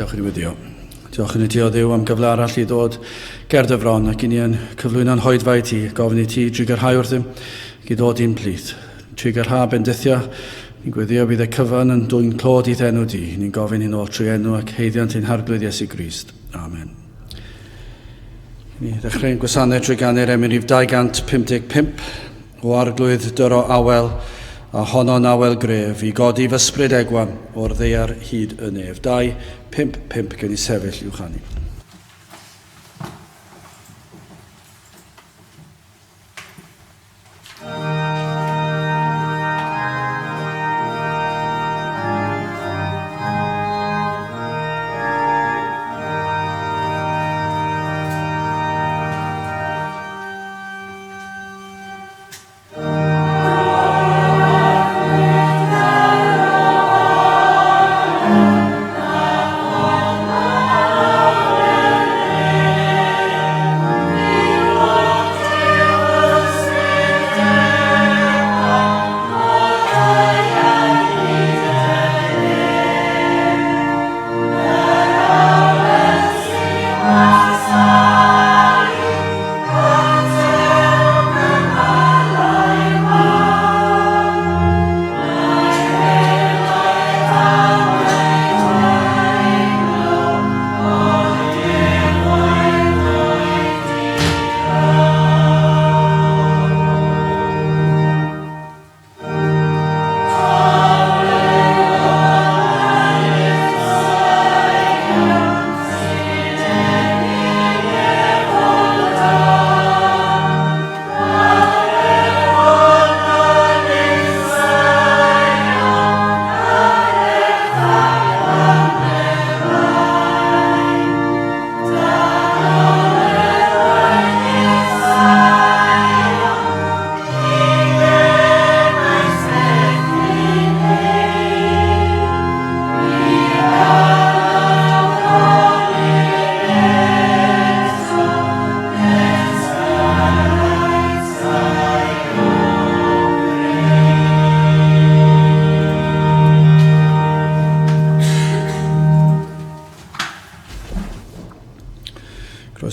Dewch i ni weddio. Diolch yn i ti o Dduw am gyfle arall i ddod ger dy fron ac i ni yn cyflwyno'n hoedfa i ti, gofyn i ti drugarhau wrthym ac i ddod i'n plith. Trugarha bendithia, ni'n gweddio bydd y cyfan yn dwyn clod i'th enw di. Ni'n gofyn hyn oll trwy enw ac haeddiant ein Harglwydd Iesu Grist. Amen. Ni ddechrau'n gwasanaeth trwy ganu'r emyn rhif 255 o Arglwydd dyro awel a honno'n awel gref i godi f'ysbryd egwan o'r ddaear hyd y nef. 2, 5, 5 gen i sefyll i'w chanu.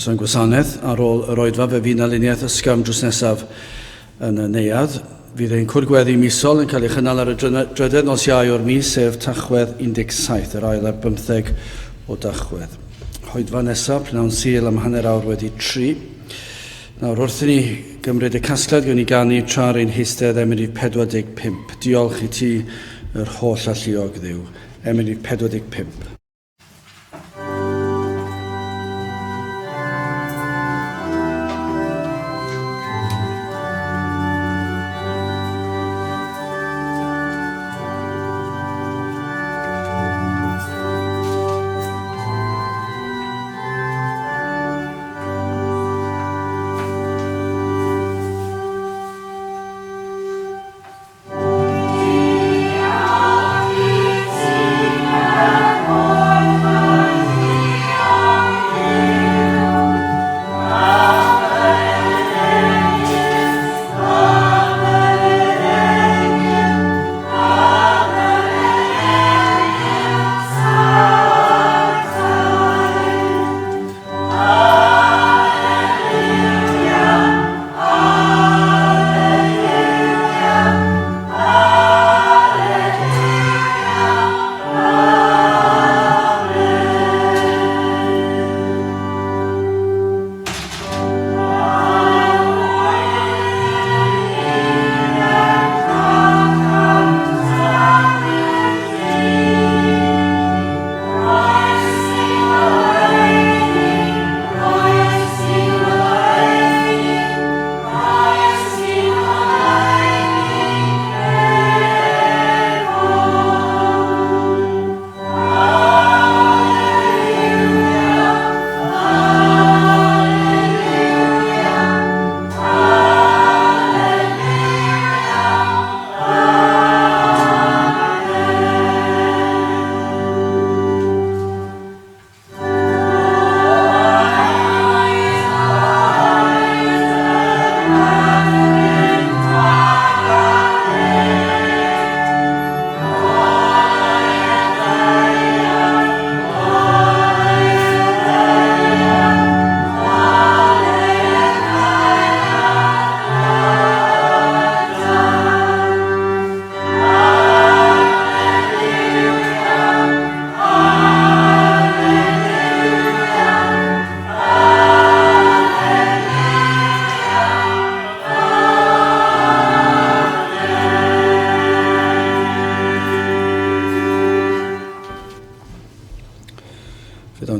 Croeso i'n gwasanaeth. Ar ôl yr oedfa fe fydd 'na luniaeth ysgafn drws nesaf yn y neuadd. Fydd ein cwrdd gweddi misol yn cael ei chynnal ar y drydedd nos Iau o'r mis, sef Tachwedd 17, yr ail ar bymtheg o Dachwedd. Hoedfa nesaf, prynhawn Sul am hanner awr wedi tri. Nawr, wrth i ni gymryd y casgliad, gewn ni ganu tra ar ein heistedd emyn rhif 45. Diolch i ti, yr holl alluog Dduw. Emyn rhif 45.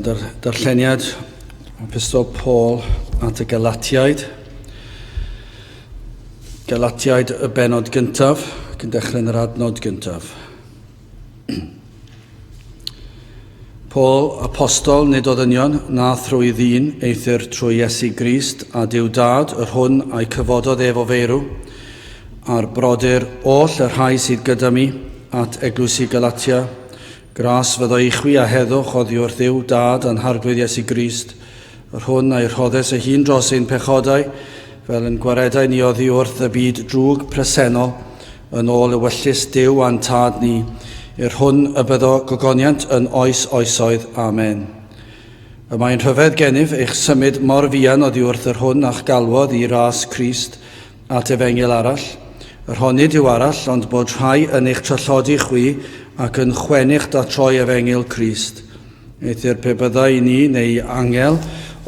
Mewn dar darlleniad o Pistol Paul at y Galatiaid. Galatiaid y benod gyntaf, ac yn dechrau yn yr adnod gyntaf. Paul, apostol, nid o ddynion, na thrwy ddyn, eithr trwy Iesu Grist, a Duw Dad, yr hwn a'i cyfododd ef o feirw, a'r brodyr oll y rhai sydd gyda mi, at eglwysi Galatia, Gras fyddo i chwi a heddwch oddi wrth Dduw Dad a'n Harglwydd Iesu Grist, yr hwn a'i rhoddes ei hun dros ein pechodau, fel yn gwaredai ni oddi wrth y byd drwg presennol, yn ôl ewyllys Duw a'n Tad ni, i'r hwn y byddo gogoniant yn oes oesoedd. Amen. Y mae'n rhyfedd gennyf eich symud mor fuan oddi wrth yr hwn a'ch galwodd i ras Crist at efengyl arall, yr hon nid yw arall, ond bod rhai yn eich trallodi chwi ac yn chwennych datroi efengyl Crist. Eithr pe byddai i ni neu angel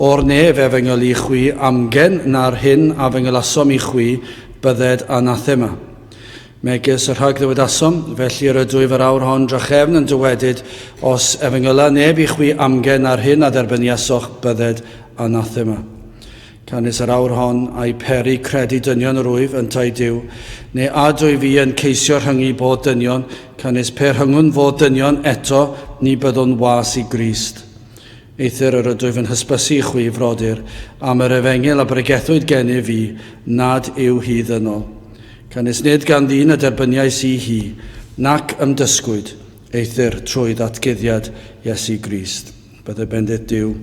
o'r nef efengylu i chwi amgen na'r hyn a fengylasom i chwi, bydded anathema. Megis y rhagddywedasom, felly yr ydwyf yr awr hon drachefn yn dywedyd, os efengyla neb i chwi amgen na'r hyn a dderbyniasoch, bydded anathema. Canys yr awr hon a'i peri credu dynion yr wyf yntau Duw, neu a dwy fi yn ceisio rhyngu bod dynion, canys pe rhyngwn fod dynion eto, ni byddwn was i Grist. Eithr yr ydwyf yn hysbysu i chwi, frodyr, am yr efengyl a bregethwyd gennyf fi, nad yw hi ddynol. Canys nid gan ddyn y derbyniais i hi, nac ymdysgwyd, eithr trwy ddatguddiad Iesu Grist. Byddai bendith Duw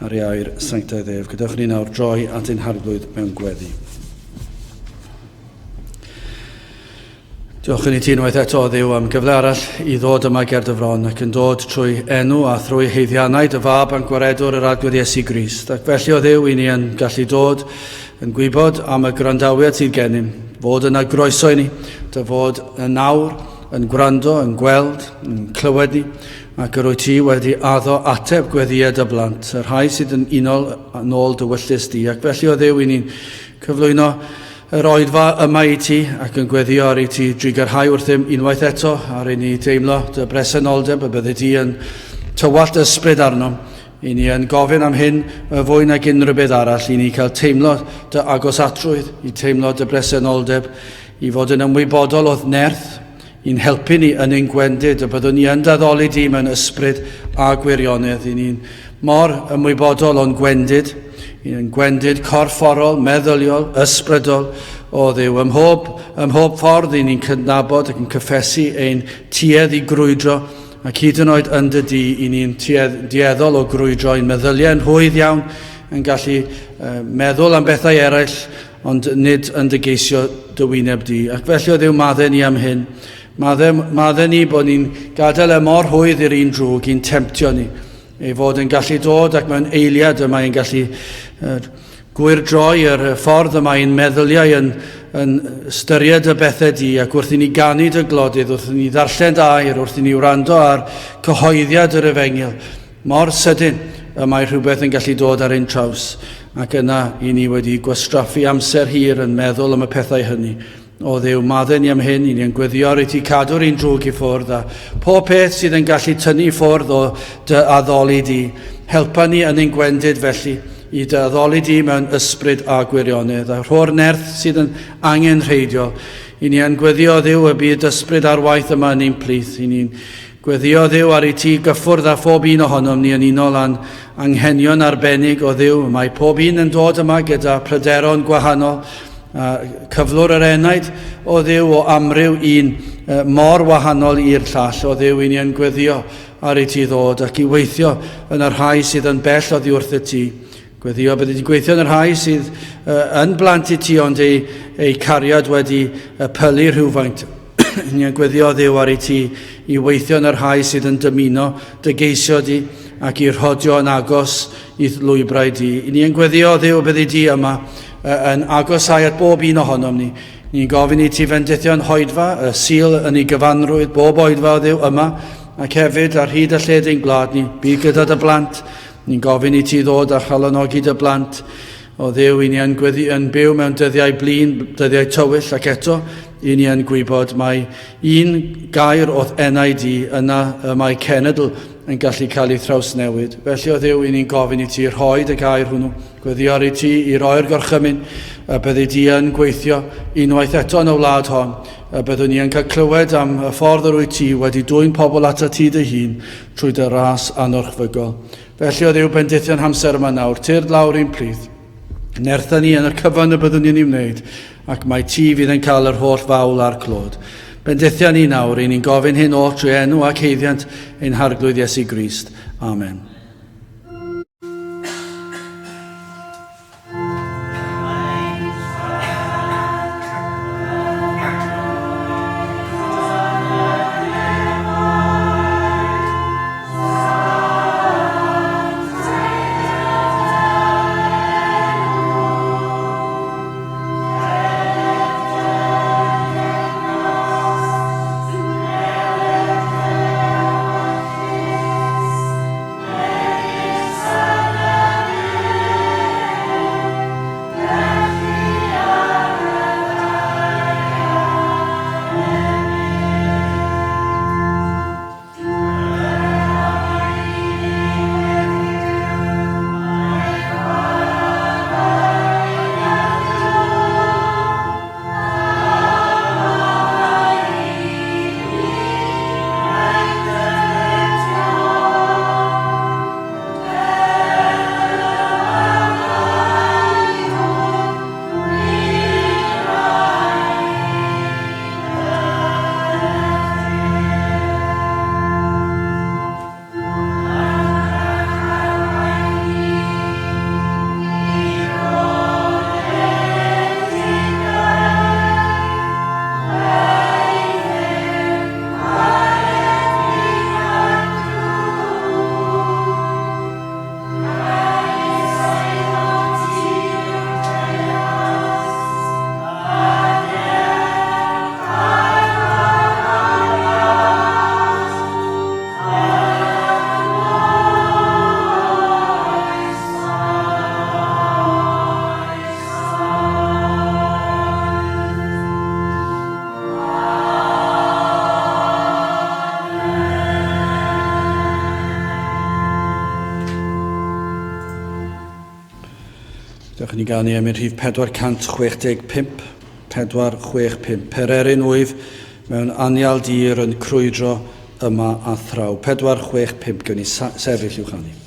ar ei air sanctaidd ef. Gadewch ni nawr droi at ein harglwydd mewn gweddi. Diolch yn i ti unwaith eto, Dduw, am gyfle arall i ddod yma ger dy fron ac yn dod trwy enw a thrwy heiddiannau dy fab a'n gwaredwr yr Arglwydd Iesu Grist. Ac felly, o Dduw, i ni yn gallu dod yn gwybod am y gwrandawiad sydd gennym, fod yna groeso i ni, dy fod yn awr yn gwrando, yn gweld, yn clywed ni, Ac yr wyt ti wedi addo ateb gweddïau dy blant, y rhai sydd yn unol yn ôl dy wyllys di. Ac felly, o Dduw, i ni'n cyflwyno yr oedfa yma i ti ac yn gweddio ar i ti drugarhau wrthym unwaith eto, ar i ni deimlo dy bresenoldeb y byddi di yn tywallt ysbryd arnom. I ni yn gofyn am hyn y fwy nag unrhyw beth arall, i ni cael teimlo dy agosatrwydd, i teimlo dy bresenoldeb, i fod yn ymwybodol o'th nerth, I'n helpu ni yn ein gwendid, y byddwn ni yn d'addoli di mewn ysbryd a gwirionedd. I ni'n mor ymwybodol o'n gwendid, i'n gwendid corfforol, meddyliol, ysbrydol o Dduw. Ym mhob, ym mhob ffordd i ni'n cydnabod ac yn cyffesu ein tuedd i grwydro, ac hyd yn oed yn dy di, i ni'n dueddol o grwydro, i'n meddyliau yn rhwydd iawn, yn gallu uh, meddwl am bethau eraill, ond nid yn dy geisio dy wyneb di. Ac felly o Dduw, madde ni am hyn. Madde, madde ni bod ni'n gadael e mor rhwydd i'r un drwg i'n temtio ni. Ei fod yn gallu dod ac mewn eiliad y mae'n gallu uh, gwyrdroi yr ffordd y mae'n meddyliau yn, yn ystyried y bethau di ac wrth i ni ganu dy glodydd, wrth i ni ddarllen dy air, wrth i ni wrando ar cyhoeddiad yr efengyl, Mor sydyn y mae rhywbeth yn gallu dod ar ein traws, ac yna i ni wedi gwastraffu amser hir yn meddwl am y pethau hynny. O Dduw, madde ni am hyn, i ni yn gweddio ar i ti cadw'r un drwg i ffwrdd, a pob peth sydd yn gallu tynnu i ffwrdd o dy addoli di. Helpa ni yn ein gwendid felly, i dy addoli di mewn ysbryd a gwirionedd, a rho'r nerth sydd yn angenrheidiol. I ni yn gweddio, Dduw, y bydd ysbryd ar waith yma yn ein plith. I ni'n Gweddio, Dduw, ar i ti gyffwrdd â phob un ohonom ni yn unol â'n anghenion arbennig, o Dduw. Mae pob un yn dod yma gyda pryderon gwahanol, a cyflwr yr enaid, o Dduw, o amryw un mor wahanol i'r llall, o Dduw, i ni yn gweddio ar i ti ddod ac i weithio yn y rhai sydd yn bell oddi wrthyt ti. Gweddio byddi di'n gweithio yn y rhai sydd yn blant i ti ond eu, eu cariad wedi pylu rhywfaint. Ni yn gweddio Dduw ar i ti i weithio yn y rhai sydd yn dymuno dy geisio di ac i rhodio yn agos i'th lwybrau di. Ni yn gweddio Dduw byddi di yma yn agosau at bob un ohonom ni. Ni'n gofyn i ti fendithio'n hoedfa, y Sul yn ei gyfanrwydd, bob oedfa o Dduw yma, ac hefyd ar hyd a lled ein gwlad ni. Bydd gyda dy blant. Ni'n gofyn i ti ddod a chalonogi dy blant. O Dduw, i ni yn, gweddi, yn byw mewn dyddiau blin, dyddiau tywyll, ac eto, i ni yn gwybod mai un gair o'th enau di, yna y mae cenedl yn gallu cael ei thrawsnewid. Felly, o Dduw, i ni'n gofyn i ti rhoi dy gair hwnnw. Gweddio ar i ti i roi'r gorchymyn y byddi di yn gweithio unwaith eto yn y wlad hon, y byddwn ni yn cael clywed am y ffordd yr wyt ti wedi dwyn pobl atat ti dy hun trwy dy ras anorchfygol. Felly, o Dduw, bendithion hamser yma nawr, tyrd lawr i'n plith. Nertha ni yn y cyfan y byddwn ni'n ei wneud, ac mae ti fydd yn cael yr holl fawl a'r clod. Bendithia ni nawr, i ni'n gofyn hyn oll trwy enw ac haeddiant ein Harglwydd Iesu Grist. Amen. Dewch i ni ganu emyn rhif 465, 465. Pererin wyf mewn anial dir yn crwydro yma a thraw. 465, gewn ni sefyll i'w chanu.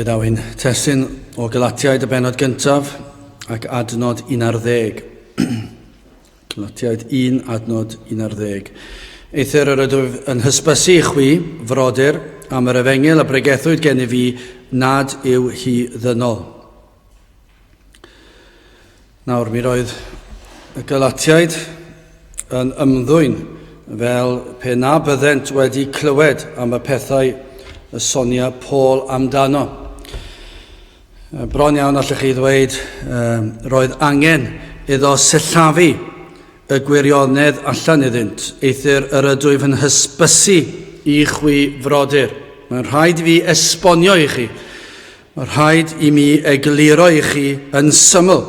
Fe ddaw ein testun o Galatiaid y bennod gyntaf ac adnod 11. Galatiaid 1, adnod 11. Eithr yr ydwyf yn hysbysu i chwi, frodyr, am yr efengyl a bregethwyd gennyf fi, nad yw hi ddynol. Nawr, mi roedd y Galatiaid yn ymddwyn fel pe na byddent wedi clywed am y pethau y sonia Paul amdano. Bron iawn allech chi ddweud, roedd angen iddo sillafu y gwirionedd allan iddynt, eithr yr ydwyf yn hysbysu i chwi frodyr. Mae'n rhaid i fi esbonio i chi. Mae'n rhaid i mi egluro i chi yn syml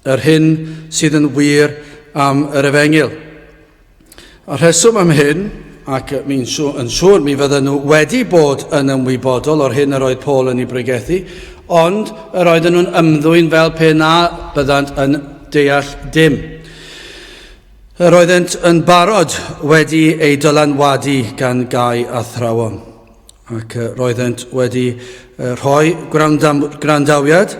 yr hyn sydd yn wir am yr efengyl. A'r rheswm am hyn, ac mi'n siŵr, yn siŵr mi fydden nhw wedi bod yn ymwybodol o'r hyn yr oedd Paul yn ei bregethu, ond yr oedden nhw'n ymddwyn fel pe na byddant yn deall dim. Yr oeddent yn barod wedi eu dylanwadu gan gau athrawon, ac roeddent wedi rhoi gwrandawiad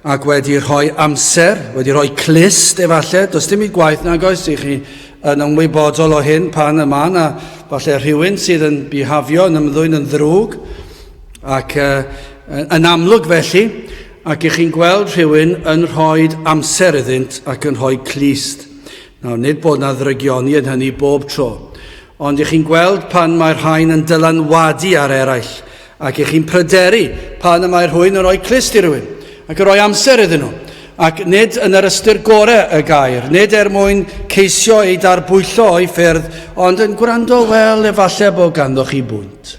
ac wedi rhoi amser, wedi rhoi clust efallai, does dim i gwaith nag oes i chi yn ymwybodol o hyn pan y mae yna falle rhywun sydd yn bihafio, yn ymddwyn yn ddrwg, ac yn amlwg felly, ac i chi'n gweld rhywun yn rhoi amser iddynt ac yn rhoi clust. Nawr, nid bod na ddrygioni yn hynny bob tro, ond i chi'n gweld pan mae'r rhain yn dylanwadu ar eraill, Ac i chi'n pryderu pan y mae rhywun yn rhoi clust i rywun, ac yn rhoi amser iddyn nhw, ac nid yn yr ystyr gorau y gair, nid er mwyn ceisio ei darbwyllo o'i ffyrdd, ond yn gwrando, wel, efallai bod ganddo chi bwynt.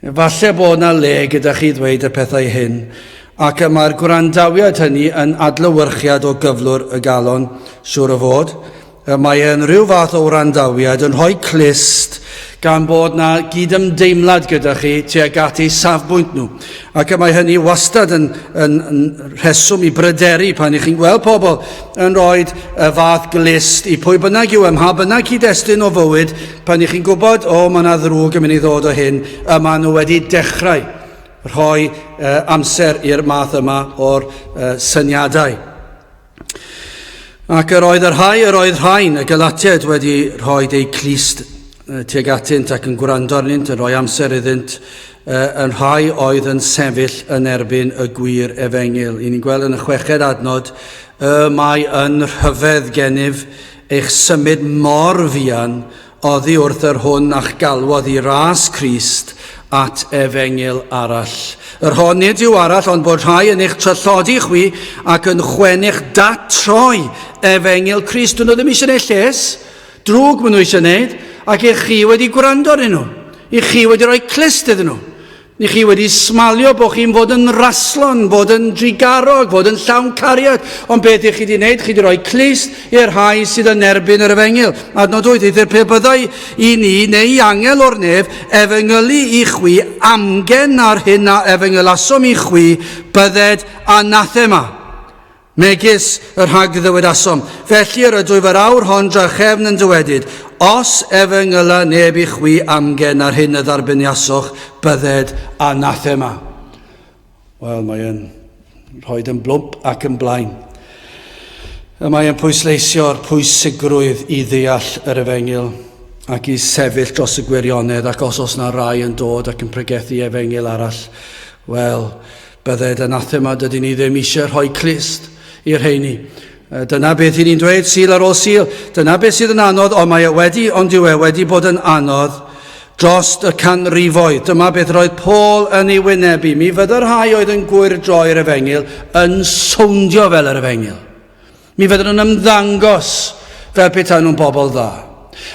Efallai bod yna le gyda chi ddweud y pethau hyn, ac y mae'r gwrandawiad hynny yn adlewyrchiad o gyflwr y galon, siŵr o fod. Mae e'n rhyw fath o wrandawiad yn rhoi clust gan bod na gydymdeimlad gyda chi tuag at eu safbwynt nhw. Ac y mae hynny wastad yn, yn, yn rheswm i bryderu pan i chi'n gweld pobl yn rhoi y fath glust i pwy bynnag yw e, mha bynnag cyd-destun o fywyd, pan i chi'n gwybod, o, mae yna ddrwg yn mynd i ddod o hyn, y maen nhw wedi dechrau rhoi uh, amser i'r math yma o'r uh, syniadau. Ac yr oedd y rhai yr oedd rhain, y Galatiaid, wedi rhoi eu clust tuag atynt ac yn gwrando arnynt, yn rhoi amser iddynt, yn rhai oedd yn sefyll yn erbyn y gwir efengyl. I ni'n gweld yn y chweched adnod, y mae yn rhyfedd gennyf eich symud mor fuan Oddi wrth yr hwn a'ch galwodd i ras Crist at efengyl arall. Yr hon nid yw arall ond bod rhai yn eich trallodi chwi ac yn chwennych datroi efengyl Crist. Dyn nhw ddim eisiau gwneud lles, drwg maen nhw eisiau gwneud, ac i chi wedi gwrando arnyn nhw. I chi wedi rhoi clust iddyn nhw. Ni chi wedi smalio bod chi'n fod yn raslon, fod yn drugarog, fod yn llawn cariad. Ond beth ych chi wedi wneud? Chi wedi rhoi clust i'r rhai sydd yn erbyn yr efengyl. Adnod 8, eithr pe byddai i ni neu i angel o'r nef efengylu i chwi amgen na'r hyn a efengylasom i chwi, bydded anathema. Megis y rhagddywedasom, felly yr ydwyf yr awr hon drachefn yn dywedyd, Os efengyla neb i chwi amgen ar hyn y ddarbyniasoch, bydded anathema. Wel, mae e'n rhoi yn blwmp ac yn blaen. Y mae e'n pwysleisio'r pwysigrwydd i ddeall yr efengyl ac i sefyll dros y gwirionedd ac os oes na rai yn dod ac yn pregethu efengyl arall, wel, Bydded anathema, dydyn ni ddim eisiau rhoi clust i'r rheini. Dyna beth i ni'n dweud Sul ar ôl Sul. Dyna beth sydd yn anodd, ond mae e wedi, ond yw e wedi bod yn anodd dros y canrifoedd. Dyma beth roedd Paul yn ei wynebu. Mi fydda'r rhai oedd yn gwyrdroi'r efengyl yn sowndio fel yr efengyl. Mi fydden nhw'n ymddangos fel petai nhw'n bobl dda.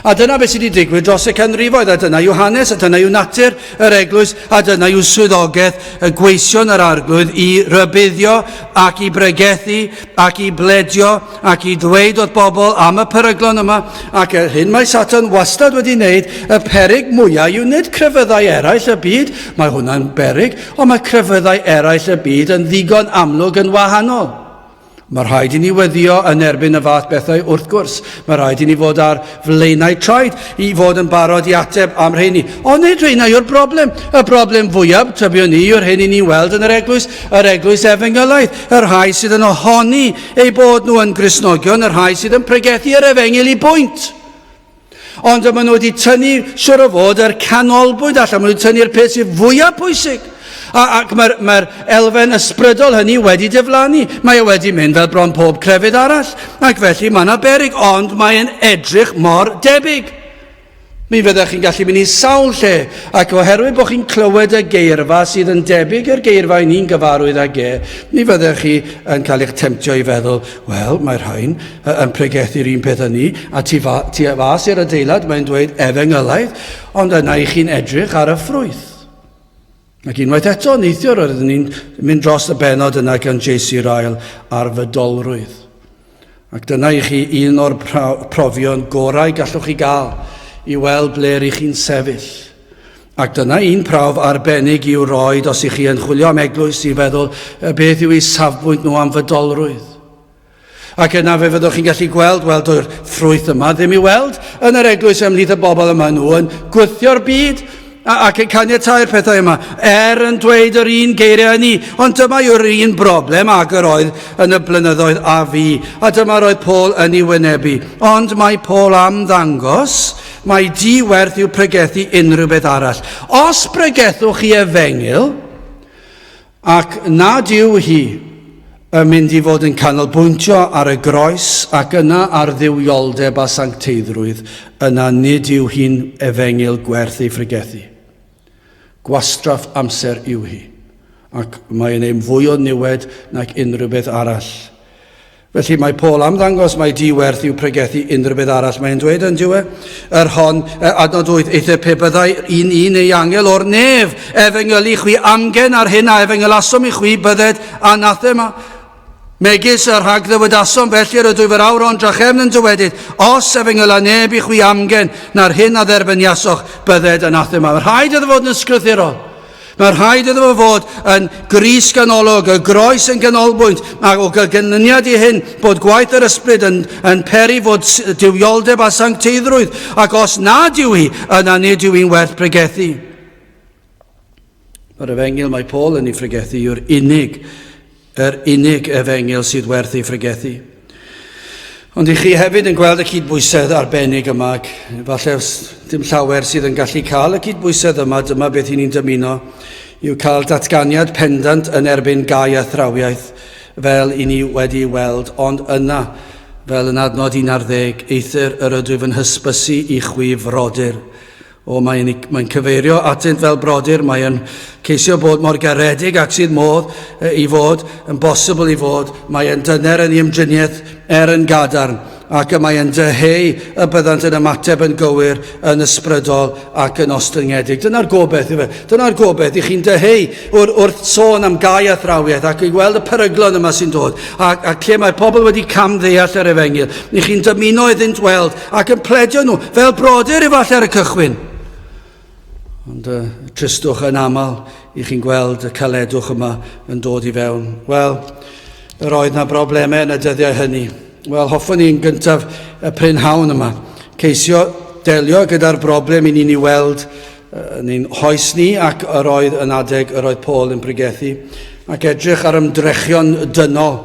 A dyna beth sydd wedi digwydd dros y canrifoedd, a dyna yw hanes, a dyna yw natur yr eglwys, a dyna yw swyddogaeth y gweision yr arglwydd i rybuddio ac i bregethu ac i bledio ac i ddweud wrth bobl am y peryglon yma, ac yr hyn mae Satan wastad wedi wneud, y peryg mwyaf yw nid crefyddau eraill y byd, mae hwnna'n beryg, ond mae crefyddau eraill y byd yn ddigon amlwg yn wahanol. Mae rhaid i ni weddio yn erbyn y fath bethau wrth gwrs. Mae rhaid i ni fod ar flaenau traed i fod yn barod i ateb am rheini. Ond nid rheina yw'r broblem. Y broblem fwyaf, tybiwn ni, yw'r hyn i ni weld yn yr eglwys, yr eglwys efengylaidd, y rhai sydd yn ohoni eu bod nhw yn Gristnogion, y rhai sydd yn pregethu yr efengyl i bwynt. Ond maen nhw wedi tynnu, siwr o fod, yr canolbwynt allan. Maen nhw wedi tynnu'r peth sydd fwyaf pwysig. A, ac mae'r mae elfen ysbrydol hynny wedi diflannu. Mae e wedi mynd fel bron pob crefydd arall. Ac felly mae yna berig, ond mae'n edrych mor debyg. Mi fyddech chi'n gallu mynd i sawl lle, ac oherwydd bod chi'n clywed y geirfa sydd yn debyg i'r geirfa i ni'n gyfarwydd ag e, mi fyddech chi yn cael eich temtio i feddwl, wel, mae rhain yn pregethu'r un peth â ni, a tu, fa, tu fas i'r adeilad mae'n dweud efengylaidd, ond yna i chi'n edrych ar y ffrwyth. Ac unwaith eto, neithiwr, oeddwn ni'n mynd dros y benod yna gan J.C. Ryle ar fydolrwydd. Ac dyna i chi un o'r profion gorau gallwch chi gael i weld ble rych chi'n sefyll. Ac dyna un prawf arbennig i'w roed os ych chi yn chwilio am eglwys i feddwl beth yw eu safbwynt nhw am fydolrwydd. Ac yna fe fyddwch chi'n gallu gweld, wel, dyw'r ffrwyth yma ddim i weld yn yr eglwys ymhlith y bobl yma nhw yn gwthio'r byd ac yn caniatáu'r pethau yma, er yn dweud yr un geiriau ni, ond dyma yw'r un broblem ag yr oedd yn y blynyddoedd a fi, a dyma roedd Paul yn ei wynebu. Ond mae Paul am ddangos Mae di werth yw pregethu unrhyw beth arall. Os pregethwch chi efengyl, ac nad yw hi yn mynd i fod yn canolbwyntio ar y groes ac yna ar dduwioldeb a sancteiddrwydd, yna nid yw hi'n efengyl gwerth ei phregethu. Gwastraff amser yw hi, ac mae'n ei fwy o niwed nag unrhyw beth arall. Felly mae Paul am ddangos mai di-werth yw pregethu unrhyw beth arall mae'n dweud yn dyw e? Yr hon, adnod 8, eithr pe byddai un un ei angel o'r nef, efengylu chwi amgen ar hyn a efengylasom i chwi, bydded anathema. Megis y rhagddywedasom, felly yr ydwyf yr awr ond drachefn yn dywedyd, os efengyla neb i chwi amgen na'r hyn a dderbyniasoch, bydded anathema. Mae rhaid iddo fod yn ysgrythurol. Mae rhaid iddo fo fod yn gris ganolog, y groes yn ganolbwynt, ac o ganlyniad i hyn, bod gwaith yr ysbryd yn, yn peri fod duwioldeb a sancteiddrwydd, ac os nad yw hi, yna nid yw hi'n werth pregethu. Mae'r efengyl mae Paul yn ei phregethu yw'r unig, yr unig efengyl sydd werth ei phregethu. Ond i chi hefyd yn gweld y cydbwysedd arbennig yma, ac falle os dim llawer sydd yn gallu cael y cydbwysedd yma, dyma beth i ni'n dymuno, yw cael datganiad pendant yn erbyn gau athrawiaeth, fel i ni wedi weld, ond yna, fel yn adnod 11, eithr yr ydwyf yn hysbysu i chwi frodyr, O, mae'n mae cyfeirio atynt fel brodyr, mae'n ceisio bod mor garedig ac sydd modd i fod, yn bosibl i fod, mae'n dyner yn ei ymdriniaeth er yn gadarn, ac y mae'n dyheu y byddant yn ymateb yn gywir, yn ysbrydol ac yn ostyngedig. Dyna'r gobeith, yw e. Dyna'r gobeith, i chi'n dyheu wr, wrth sôn am gau athrawiaeth ac i weld y peryglon yma sy'n dod, ac, ac lle mae pobl wedi camddeall yr efengyl. I chi'n dymuno iddynt weld ac yn pledio nhw, fel brodyr efallai ar y cychwyn. Ond y tristwch yn aml i chi'n gweld y caledwch yma yn dod i fewn. Wel, yr oedd na broblemau yn y dyddiau hynny. Wel, hoffwn i'n gyntaf y prynhawn yma ceisio delio gyda'r broblem i ni'n ei weld yn ein hoes ni ac yr oedd yn adeg yr oedd Paul yn pregethu ac edrych ar ymdrechion dynol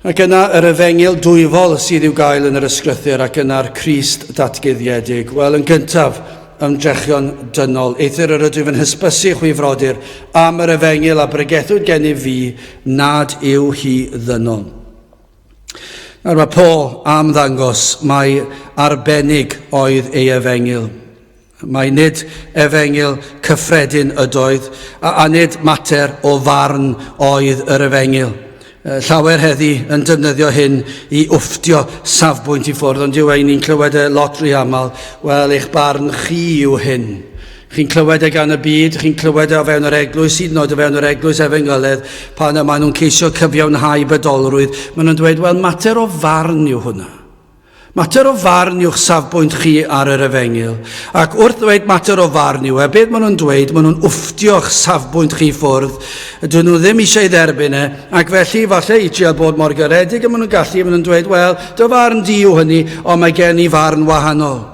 Ac yna yr efengyl dwyfol sydd i'w gael yn yr ysgrythur ac yna'r Crist datguddiedig. Wel, yn gyntaf, ymdrechion dynol. Eithr yr ydwyf yn hysbysu chwi frodyr am yr efengyl a bregethwyd gennyf fi nad yw hi ddynol. Nawr mae Paul am ddangos mai arbennig oedd ei efengyl. Mai nid efengyl cyffredin ydoedd, a, a nid mater o farn oedd yr efengyl. Llawer heddi yn defnyddio hyn i wfftio safbwynt i ffwrdd, ond yw e, ni'n clywed e lot rhy aml, wel, eich barn chi yw hyn. Chi'n clywed e gan y byd, chi'n clywed e o fewn yr eglwys, hyd yn oed o fewn yr eglwys efengyledd, pan y maen nhw'n ceisio cyfiawnhau bydolrwydd, maen nhw'n dweud, wel, mater o farn yw hwnna. Mater o farn yw'ch safbwynt chi ar yr efengyl. Ac wrth ddweud mater o farn yw e, beth maen nhw'n dweud, maen nhw'n wfftio'ch safbwynt chi ffwrdd, dyn nhw ddim eisiau ei dderbyn e, ac felly, falle i trial bod mor garedig a maen nhw'n gallu, maen nhw'n dweud, wel, dy farn di yw hynny, ond mae gen i farn wahanol.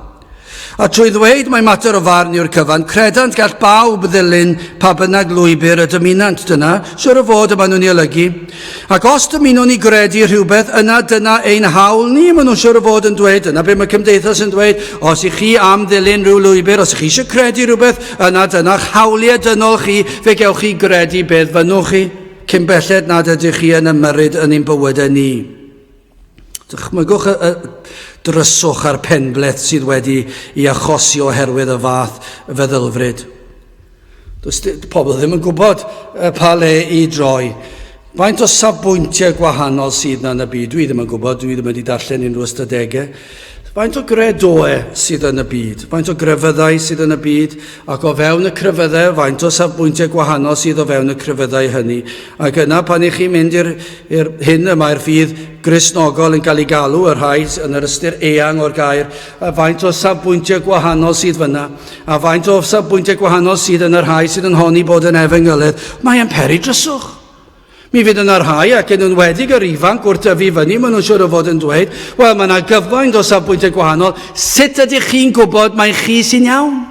A trwy ddweud mai mater o farn yw'r cyfan, credant gall bawb ddilyn pa bynnag lwybr y dymunant. Dyna, siwr o fod, y maen nhw'n ei olygu. Ac os dymunwn ni gredu rhywbeth, yna dyna ein hawl ni, maen nhw'n siwr o fod yn dweud. Dyna beth mae cymdeithas yn dweud. Os ych chi am ddilyn rhyw lwybr, os ych chi eisiau credu rhywbeth, yna dyna'ch hawliau dynol chi, fe gewch chi gredu beth fynnwch chi, cyn belled nad ydych chi yn ymyrryd yn ein bywydau ni. Dychmygwch y, y dryswch a'r penbleth sydd wedi ei achosi oherwydd y fath feddylfryd. Does pobl ddim yn gwybod pa le i droi. Faint o safbwyntiau gwahanol sydd na yn y byd? Dwi ddim yn gwybod, dwi ddim wedi darllen unrhyw ystadegau. Faint o gredoau sydd yn y byd? Faint o grefyddau sydd yn y byd? Ac o fewn y crefyddau, faint o safbwyntiau gwahanol sydd o fewn y crefyddau hynny? Ac yna, pan i chi'n mynd i'r hyn y mae'r ffydd Gristnogol yn cael ei galw, y rhai yn yr ystyr eang o'r gair, a faint o safbwyntiau gwahanol sydd fyna, a faint o safbwyntiau gwahanol sydd yn y rhai sydd yn honni bod yn efengylydd, mae'n peri dryswch. Mi fydd yna rhai, ac yn enwedig yr ifanc wrth dyfu fyny, maen nhw'n siŵr o fod yn dweud, wel, mae yna gyfaint o safbwyntiau gwahanol, sut ydych chi'n gwybod mai chi sy'n iawn?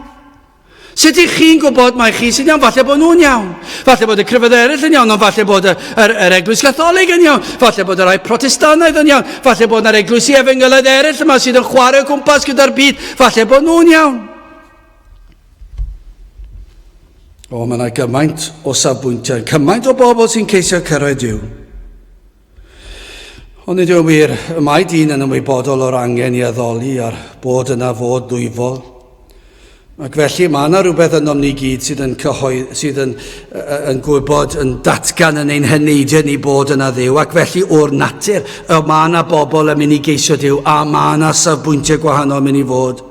Sut ydych chi'n gwybod mai chi sy'n iawn? Falle bod nhw'n iawn. Falle bod y crefyddau eraill yn iawn, ond falle bod y, yr, yr eglwys Gatholig yn iawn. Falle bod y rhai Protestanaidd yn iawn. Falle bod yna'r eglwysi efengylaidd eraill yma sydd yn chwarae o gwmpas gyda'r byd. Falle bod nhw'n iawn. O, mae yna gymaint o safbwyntiau, cymaint o bobl sy'n ceisio cyrraedd Duw. Ond nid yw'n wir, y mae dyn yn ymwybodol o'r angen i addoli a'r bod yna fod ddwyfol. Ac felly mae yna rhywbeth ynom ni gyd sydd yn, cyhoedd, sydd yn, yn gwybod, yn datgan yn ein heneidiau ni bod yna Dduw. Ac felly o'r natur, y mae yna bobl yn mynd i geisio Duw a mae yna safbwyntiau gwahanol yn mynd i fod.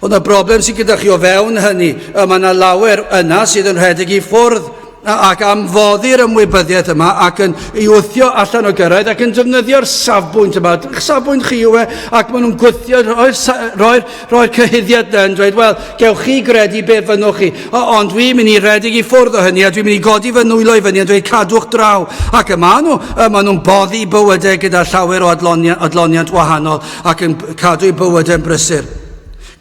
Ond y broblem sydd gyda chi o fewn hynny, y mae yna lawer yna sydd yn rhedeg i ffwrdd ac am foddi'r ymwybyddiaeth yma ac yn ei wthio allan o gyrraedd ac yn defnyddio'r safbwynt yma. Safbwynt chi yw e, ac maen nhw'n gwthio, rhoi'r rhoi, rhoi cyhuddiad yna yn dweud, wel, gewch chi gredu be fynnwch chi, o, ond dwi'n mynd i redeg i ffwrdd o hynny a dwi'n mynd i godi fy nwylo i fyny a dweud cadwch draw. Ac y maen nhw, y maen nhw'n boddi bywydau gyda llawer o adloniant, adloniant wahanol ac yn cadw eu bywydau'n brysur.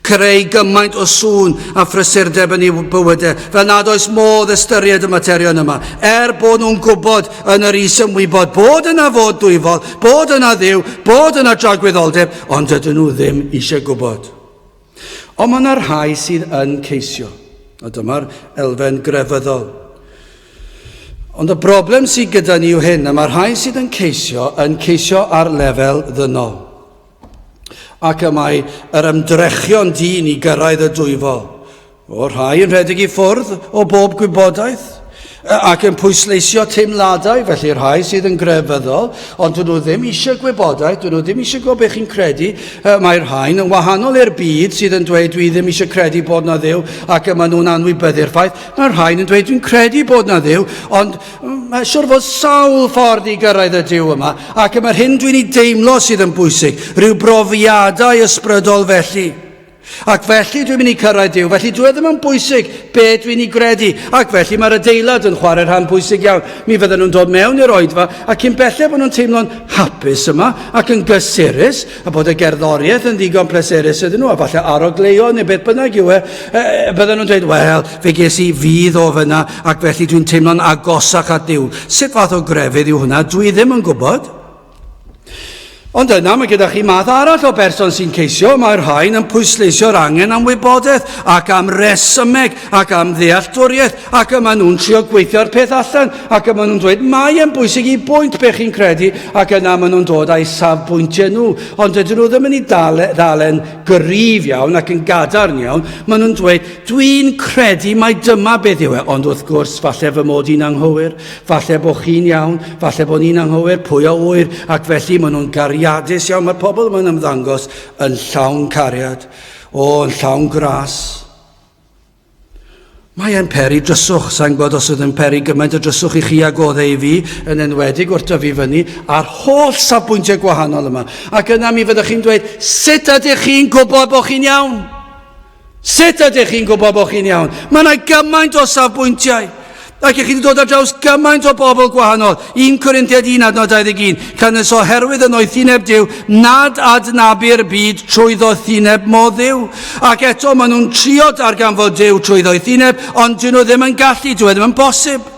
Creu gymaint o sŵn a phrysurdeb yn eu bywydau, fel nad oes modd ystyried y materion yma. Er bod nhw'n gwybod yn yr is-ymwybod bod yna fod dwyfol, bod yna Dduw, bod yna dragwyddoldeb, ond dydyn nhw ddim eisiau gwybod. Ond mae yna rhai sydd yn ceisio, a dyma'r elfen grefyddol. Ond y broblem sydd gyda ni yw hyn, a mae rhai sydd yn ceisio, yn ceisio ar lefel ddynol. Ac y mae yr ymdrechion dyn i gyrraedd y dwyfol. O rhai yn rhedeg i ffwrdd o bob gwybodaeth, ac yn pwysleisio teimladau, felly rhai sydd yn grefyddol, ond dyn nhw ddim eisiau gwybodaeth, dyn nhw ddim eisiau gwybod beth chi'n credu. Mae rhain yn wahanol i'r byd sydd yn dweud dwi ddim eisiau credu bod na Dduw, ac y maen nhw'n anwybyddu'r ffaith. Mae rhain yn dweud, dwi'n credu bod na Dduw, ond mae siwr fod sawl ffordd i gyrraedd y Duw yma, ac mae'r hyn dwi'n ei deimlo sydd yn bwysig, rhyw brofiadau ysbrydol felly. Ac felly dwi'n mynd i cyrraedd Duw, felly dwi e ddim yn bwysig be dwi'n ei gredu, ac felly mae'r adeilad yn chwarae rhan bwysig iawn. Mi fydden nhw'n dod mewn i'r oedfa, ac cyn belled bod nhw'n teimlo'n hapus yma, ac yn gysurus, a bod y gerddoriaeth yn ddigon pleserus iddyn nhw, a falle arogleuo neu beth bynnag yw e, e, e bydden nhw'n dweud, wel, fe ges i fudd o fyna, ac felly dwi'n teimlo'n agosach at Dduw. Sut fath o grefydd yw hwnna? Dwi ddim yn gwybod. Ond yna mae gyda chi math arall o berson sy'n ceisio, mae'r rhain yn pwysleisio'r angen am wybodaeth ac am resymeg ac am ddealltwriaeth ac y maen nhw'n trio gweithio'r peth allan ac y maen nhw'n dweud mae e'n bwysig i bwynt be chi'n credu ac yna maen nhw'n dod â'u safbwyntiau nhw ond dydyn nhw ddim yn ei ddalen gryf iawn ac yn gadarn iawn maen nhw'n dweud dwi'n credu mai dyma beth yw e ond wrth gwrs falle fy mod i'n anghywir falle bod chi'n iawn falle bod ni'n anghywir pwy a ŵyr ac felly maen nhw'n gariadus iawn mae'r pobl yma'n ymddangos yn llawn cariad o yn llawn gras. Mae e'n peri dryswch, sa'n gwybod os oedd yn peri gymaint o dryswch i chi ag oedd e i fi, yn enwedig wrth dyfu fyny, a'r holl safbwyntiau gwahanol yma. Ac yna mi fyddwch chi'n dweud, sut ydych chi'n gwybod bod chi'n iawn? Sut ydych chi'n gwybod bod chi'n iawn? Mae yna gymaint o safbwyntiau. Ac ych chi wedi dod ar draws gymaint o bobl gwahanol. 1 Corinthiaid 1 adnod 21. Canys oherwydd y noethineb Duw nad adnabu'r byd trwy ddoethineb mo Dduw. Ac eto maen nhw'n trio darganfod Duw trwy ddoethineb, ond dyn nhw ddim yn gallu, dyw e ddim yn bosib.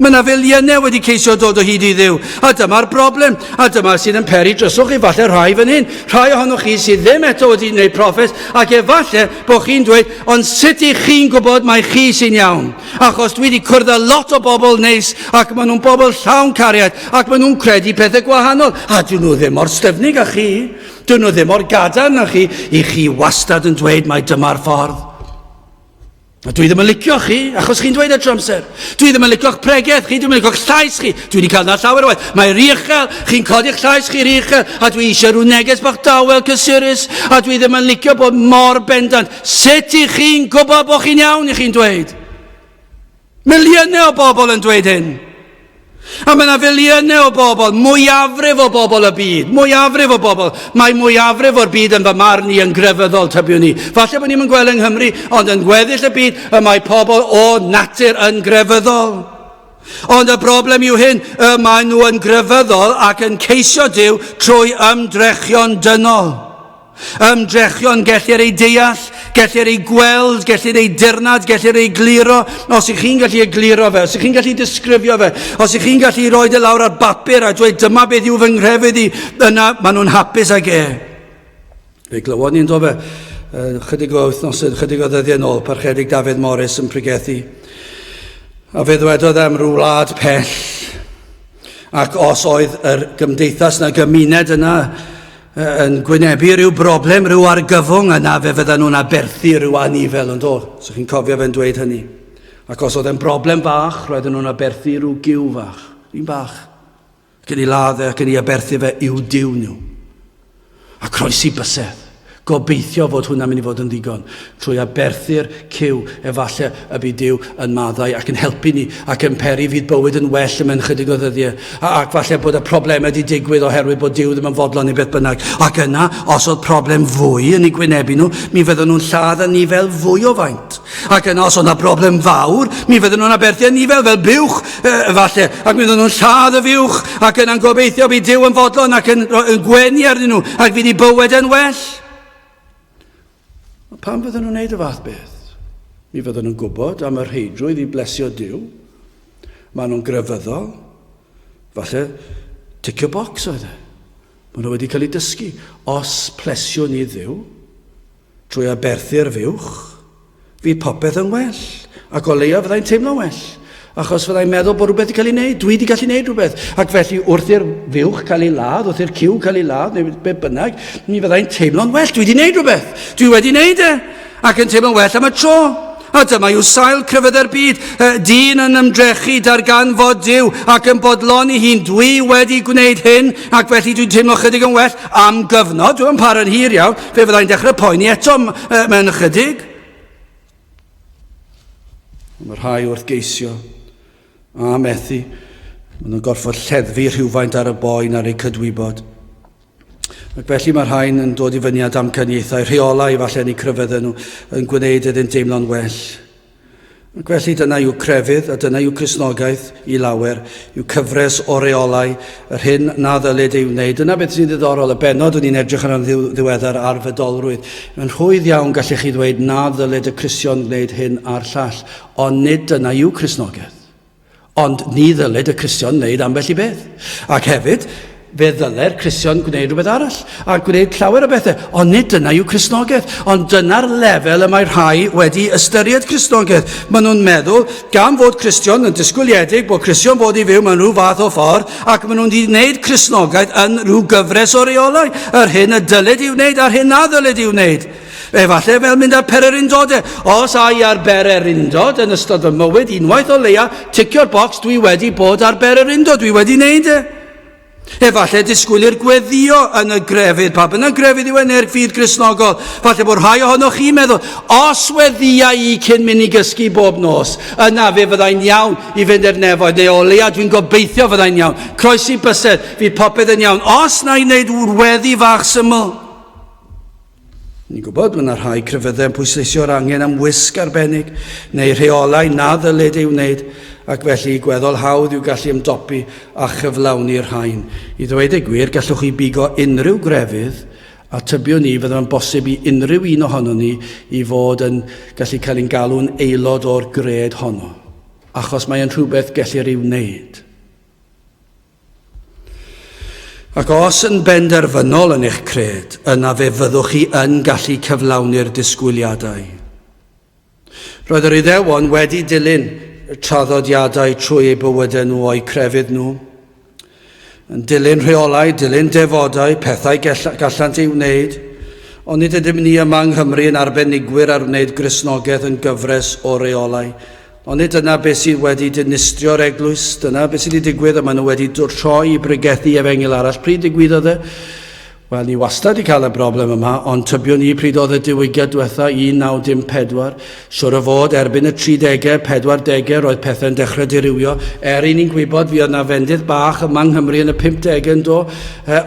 Mae yna filiynau wedi ceisio dod o hyd i Dduw. A dyma'r broblem. A dyma sydd yn peri dryswch i falle rhai fan hyn. Rhai ohonoch chi sydd ddim eto wedi gwneud proffes, ac efallai bod chi'n dweud, ond sut i chi'n gwybod mai chi sy'n iawn? Achos dwi wedi cwrdd â lot o bobl neis, ac maen nhw'n bobl llawn cariad, ac maen nhw'n credu pethau gwahanol. A dyn nhw ddim mor styfnig â chi. Dyn nhw ddim mor gadarn â chi. I chi wastad yn dweud mai dyma'r ffordd. A dwi ddim yn licio chi, achos chi'n dweud e trwy amser. Dwi ddim yn licio'ch pregeth chi, dwi'n yn licio'ch llais chi. Dwi wedi cael na llawer o waith. Mae rhy uchel, chi'n codi'ch llais chi rhy uchel, a dwi eisiau rhyw neges bach dawel cysurus, a dwi ddim yn licio bod mor bendant. Sut i chi'n gwybod bod chi'n iawn i chi'n dweud? Miliynau o bobl yn dweud hyn. A mae yna filiynau o bobl, mwyafrif o bobl y byd, mwyafrif o bobl. Mae mwyafrif o'r byd yn fy marn i yn grefyddol, tybiwn i. Falle bod ni'n gweld yng Nghymru, ond yn gweddill y byd, y mae pobl o natur yn grefyddol. Ond y broblem yw hyn, y maen nhw yn grefyddol ac yn ceisio Duw trwy ymdrechion dynol. Ymdrechion gellir eu deall, gellir eu gweld, gellir eu dirnad, gellir eu gliro. Os ych chi'n gallu egluro fe, os ych chi'n gallu disgrifio fe, os ych chi'n gallu rhoi e lawr ar bapur a dweud dyma beth yw fy nghrefydd i, yna maen nhw'n hapus ag e. Fe glywon ni'n do fe, chydig o wythnosau, chydig o ddyddiau nôl, Parchedig Dafydd Morris yn pregethu. A fe ddwedodd am rhyw wlad pell, ac os oedd yr gymdeithas na gymuned yna yn gwynebu rhyw broblem, rhyw argyfwng, yna fe fyddan nhw'n aberthu rhyw anifel yn dod. So chi'n cofio fe'n dweud hynny. Ac os oedd e'n broblem fach, roedden nhw'n aberthu rhyw gyw fach, un bach. Ac yn ei ladd e ac yn ei aberthu fe i'w duw nhw. A croesi bysedd. Gobeithio fod hwnna'n mynd i fod yn ddigon. Trwy aberthu'r cyw, efallai y bydd Duw yn maddau ac yn helpu ni ac yn peri fydd bywyd yn well ymhen chydig o ddyddiau. A, ac falle bod y problemau wedi digwydd oherwydd bod Duw ddim yn fodlon neu beth bynnag. Ac yna, os oedd problem fwy yn eu gwynebu nhw, mi fydden nhw'n lladd anifail fwy o faint. Ac yna, os oedd yna broblem fawr, mi fydden nhw'n aberthu anifail fel buwch, efallai, ac mi fydden nhw'n lladd y fuwch, ac yna'n gobeithio bydd Duw yn fodlon ac yn, yn gwenu arnyn nhw, ac fydd eu bywyd yn well. Ond pam fydden nhw'n gwneud y fath beth? Mi fydden nhw'n gwybod am y rheidrwydd i blesio Duw. Maen nhw'n grefyddol. Falle ticio bocs oedd e. Maen nhw wedi cael eu dysgu. Os plesiwn ni Dduw, trwy aberthu'r fuwch, fydd popeth yn well. Ac o leia fyddai'n teimlo'n well. Achos fyddai'n meddwl bod rhywbeth wedi cael ei wneud. Dwi wedi gallu gwneud rhywbeth. Ac felly wrth i'r fuwch cael ei ladd, wrth i'r cyw cael ei ladd, neu be bynnag, mi fyddai'n teimlo'n well. Dwi wedi gwneud rhywbeth. Dwi wedi gwneud e. Ac yn teimlo'n well am y tro. A dyma yw sail crefyddau'r byd, dyn yn ymdrechu darganfod Duw ac yn bodloni hun, dwi wedi gwneud hyn ac felly dwi'n teimlo chydig yn well am gyfnod, dwi'n para'n hir iawn, fe fyddai'n dechrau poeni eto mewn ychydig. Mae rhai wrth geisio a methu, maen nhw'n gorfod lleddfu rhywfaint ar y boen ar eu cydwybod. Ac felly mae rhain yn dod i fyny â damcaniaethau, rheolau falle yn eu crefyddau nhw, yn gwneud iddynt deimlo'n well. Ac felly dyna yw crefydd a dyna yw Cristnogaeth i lawer, yw cyfres o reolau, yr hyn na ddylid ei wneud. Dyna beth sy'n ddiddorol, y bennod o'n i'n edrych arno'n ddiweddar ar fydolrwydd. Mae'n rhwydd iawn gallech chi ddweud na ddylid y Cristion wneud hyn a'r llall, ond nid dyna yw Cristnogaeth. Ond ni ddylid y Cristion wneud ambell i beth. Ac hefyd, fe ddylai'r Cristion gwneud rhywbeth arall, a gwneud llawer o bethau. Ond nid dyna yw Cristnogaeth. Ond dyna'r lefel y mae rhai wedi ystyried Cristnogaeth. Maen nhw'n meddwl, gan fod Cristion yn disgwyliedig, bod Cristion fod i fyw mewn rhyw fath o ffordd, ac maen nhw'n wedi gwneud Cristnogaeth yn rhyw gyfres o reolau, yr hyn y dylid i'w wneud a'r hyn na ddylid i'w wneud. Efallai fel mynd ar pererindod e. Os ai ar bererindod yn ystod fy mywyd, unwaith o leia, ticio'r bocs, dwi wedi bod ar bererindod, dwi wedi wneud e. Efallai disgwylir gweddio yn y grefydd, pa bynnag grefydd yw e neu'r ffydd Gristnogol. Falle bod rhai ohonoch chi'n meddwl, os weddia i cyn mynd i gysgu bob nos, yna fe fyddai'n iawn i fynd i'r nefoedd, neu o leia dwi'n gobeithio fyddai'n iawn. Croesi bysedd, fydd popeth yn iawn. Os na i wneud weddi fach syml. Ni'n gwybod mae yna rhai crefyddau yn pwysleisio'r angen am wisg arbennig neu rheolau na ddylid ei wneud ac felly gweddol hawdd yw gallu ymdopi a chyflawni'r rhain. I ddweud y gwir, gallwch chi bigo unrhyw grefydd a tybiwn ni fydde fo'n bosib i unrhyw un ohonon ni i fod yn gallu cael ein galw'n aelod o'r gred honno, achos mae e'n rhywbeth gellir ei wneud. Ac os yn benderfynol yn eich cred, yna fe fyddwch chi yn gallu cyflawni'r disgwyliadau. Roedd yr Iddewon wedi dilyn traddodiadau trwy eu bywydau nhw o'u crefydd nhw. Yn dilyn rheolau, dilyn defodau, pethau gallant ei wneud. Ond nid ydym ni yma yng Nghymru yn arbenigwyr ar wneud Gristnogaeth yn gyfres o reolau. Ond nid dyna beth sydd wedi dinistrio'r eglwys, dyna beth sydd wedi digwydd, a maen nhw wedi troi i bregethu efengyl arall. Pryd digwyddodd e? Wel, ni wastad wedi cael y broblem yma, ond tybiwn i pryd oedd y diwygiad diwetha, 1914, siwr o fod erbyn y 30au, 40au, roedd pethau'n dechrau dirywio. Er i ni'n gwybod, fi oedd na fendydd bach yma yng Nghymru yn y 50au yn do,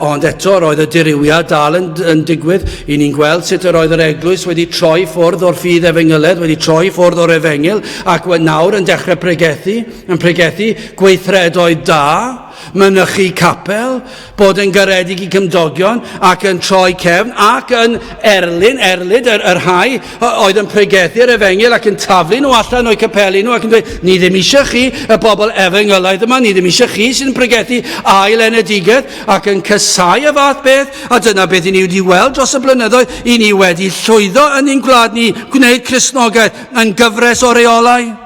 Ond eto, roedd y dirywiad dal yn, yn digwydd. I ni'n gweld sut yr oedd yr eglwys wedi troi ffwrdd o'r ffydd efengyledd, wedi troi ffwrdd o'r efengyl, ac nawr yn dechrau pregethu, yn pregethu gweithredoedd da, mynychu capel, bod yn garedig i cymdogion, ac yn troi cefn, ac yn erlyn, erlid yr, yr rhai oedd yn pregethu'r efengyl ac yn taflu nhw allan o'u capeli nhw ac yn dweud, ni ddim eisiau chi, y bobl efengylaidd yma, ni ddim eisiau chi sy'n pregethu ail enedigaeth ac yn cysau y fath beth, a dyna beth i ni wedi weld dros y blynyddoedd, i ni wedi llwyddo yn ein gwlad ni gwneud Cristnogaeth yn gyfres o reolau.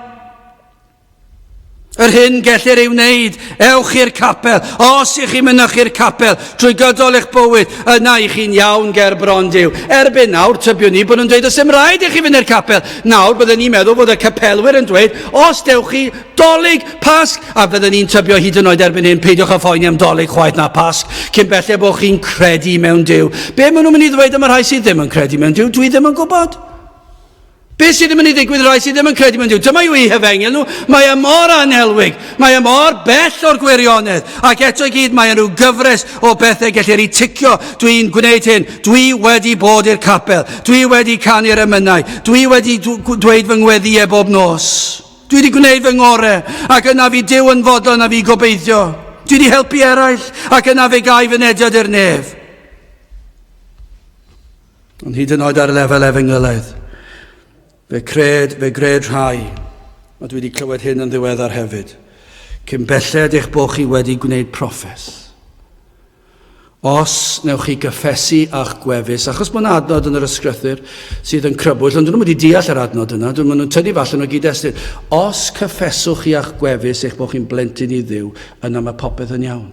Yr hyn gellir ei wneud, ewch i'r capel. Os ych chi'n mynychu'r capel trwy gydol eich bywyd, yna i chi'n iawn ger bron Duw. Erbyn nawr, tybiwn ni bod nhw'n dweud, oes dim rhaid i chi fynd i'r capel. Nawr, bydden ni'n meddwl bod y capelwyr yn dweud, os dewch chi Dolig, Pasg, a bydden ni'n tybio hyd yn oed erbyn hyn, peidiwch â phoeni am Dolig chwaith na Pasg, cyn belled bod chi'n credu mewn Duw. Be maen nhw'n mynd i ddweud am y rhai sydd ddim yn credu mewn Duw? Dwi ddim yn gwybod. Be sydd yn mynd i ddigwydd i rai sydd ddim yn credu mewn Duw? Dyma yw eu hefengyl nhw. Mae e mor anelwig. Mae e mor bell o'r gwirionedd. Ac eto i gyd mae e rhyw gyfres o bethau gellir eu ticio. Dwi'n gwneud hyn. Dwi wedi bod i'r capel. Dwi wedi canu'r emynau. Dwi wedi dweud fy ngweddïau bob nos. Dwi wedi gwneud fy ngorau. Ac yna fi Duw yn fodlon a fi gobeithio. Dwi wedi helpu eraill. Ac yna fe gai fynediad i'r nef. Ond hyd yn oed ar lefel efengylaidd, fe cred, fe gred rhai, a dwi wedi clywed hyn yn ddiweddar hefyd, cyn belled eich bod chi wedi gwneud proffes. Os newch chi gyffesu a'ch gwefus, achos bod yna adnod yn yr ysgrythyr sydd yn crybwyll, ond dyn nhw'n wedi deall yr adnod yna, dyn nhw'n tynnu falle o gyd-destun. Os cyffeswch chi a'ch gwefus eich bod chi'n blentyn i Dduw, yna mae popeth yn iawn.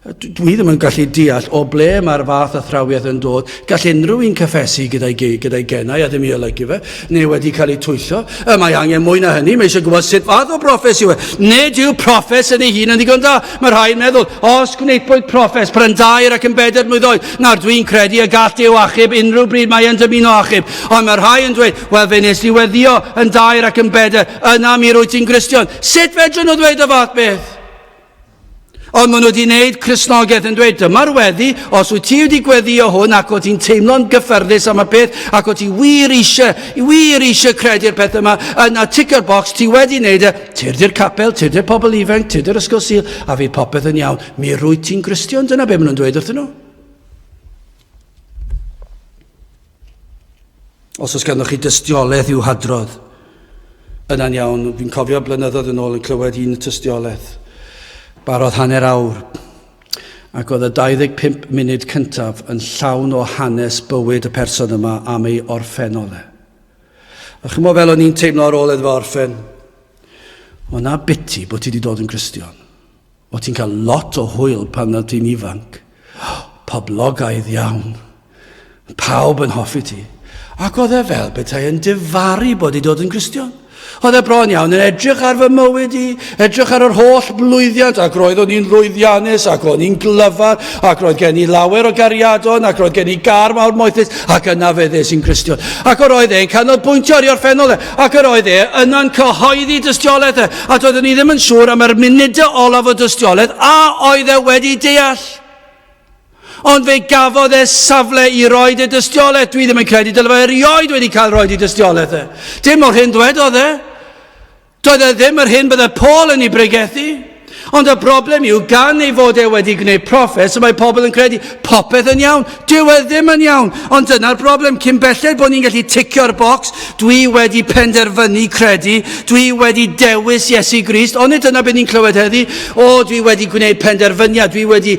Dwi ddim yn gallu deall o ble mae'r fath athrawiaeth yn dod. Gall unrhyw un cyffesu gyda'i gyda genau a ddim i olygu fe, neu wedi cael ei twyllo. Y mae angen mwy na hynny, mae eisiau gwybod sut fath o broffes yw e. Nid yw proffes yn ei hun yn ddigon da. Mae rhai'n meddwl, os gwneudpwyd proffes, pan yn dair ac yn bedair mlwydd oed, nawr dwi'n credu y gall Duw achub unrhyw bryd mae e'n dymuno achub. Ond mae rhai yn dweud, wel fe nes i weddio yn dair ac yn bedair, yna mi rwyt ti'n Gristion. Sut fedrwn nhw ddweud y fath beth? Ond maen nhw wedi gwneud Cristnogaeth yn dweud, dyma'r weddi, os wyt ti wedi gweddio hwn ac o ti'n teimlo'n gyffyrddus am y peth ac o ti wir eisiau, wir eisiau credu'r peth yma, yna ticio'r bocs, ti wedi wneud e, tyrd i'r capel, tyrd i'r pobl ifanc, tyrd i'r ysgol Sul, a fydd popeth yn iawn. Mi rwyt ti'n Gristion, dyna be maen nhw'n dweud wrthyn nhw. Os oes ganddoch chi dystiolaeth i'w hadrodd, yna'n iawn. Fi'n cofio blynyddoedd yn ôl yn clywed un tystiolaeth. Barodd hanner awr, ac oedd y 25 munud cyntaf yn llawn o hanes bywyd y person yma am ei orffennol e. A chymod fel o'n i'n teimlo ar ôl iddo fo orffen, o na biti bod ti wedi dod yn Gristion. O ti'n cael lot o hwyl pan o ti'n ifanc. Poblogaidd iawn. Pawb yn hoffi ti. Ac oedd e fel petai yn difaru bod i dod yn Gristion. Oedd e bron iawn yn edrych ar fy mywyd i, edrych ar yr holl blwyddiant, ac roedd o'n i'n lwyddiannus, ac o'n i'n glyfar, ac roedd gen i lawer o gariadon, ac roedd gen i gar mawr moethus, ac yna fe ddes i'n Gristion. Ac yr oedd e'n canolbwyntio ar ei orffennol e, ac yr oedd e yna'n cyhoeddi dystiolaeth e, a doeddwn i ddim yn siŵr am yr munudau olaf o dystiolaeth a oedd e wedi deall. Ond fe gafodd e safle i roed y dystiolaeth. Dwi ddim yn credu dyle fe erioed wedi cael roed i dystiolaeth e. Dim o'r hyn dwedodd e. Doedd e ddim yr hyn bydde Paul yn ei bregethu. Ond y broblem yw, gan ei fod e wedi gwneud proffes, mae pobl yn credu popeth yn iawn. Dyw e ddim yn iawn. Ond dyna'r broblem, cyn belled bod ni'n gallu ticio'r bocs, dwi wedi penderfynu credu, dwi wedi dewis Iesu Grist, ond nid dyna beth ni'n clywed heddi. O, dwi wedi gwneud penderfyniad, dwi wedi,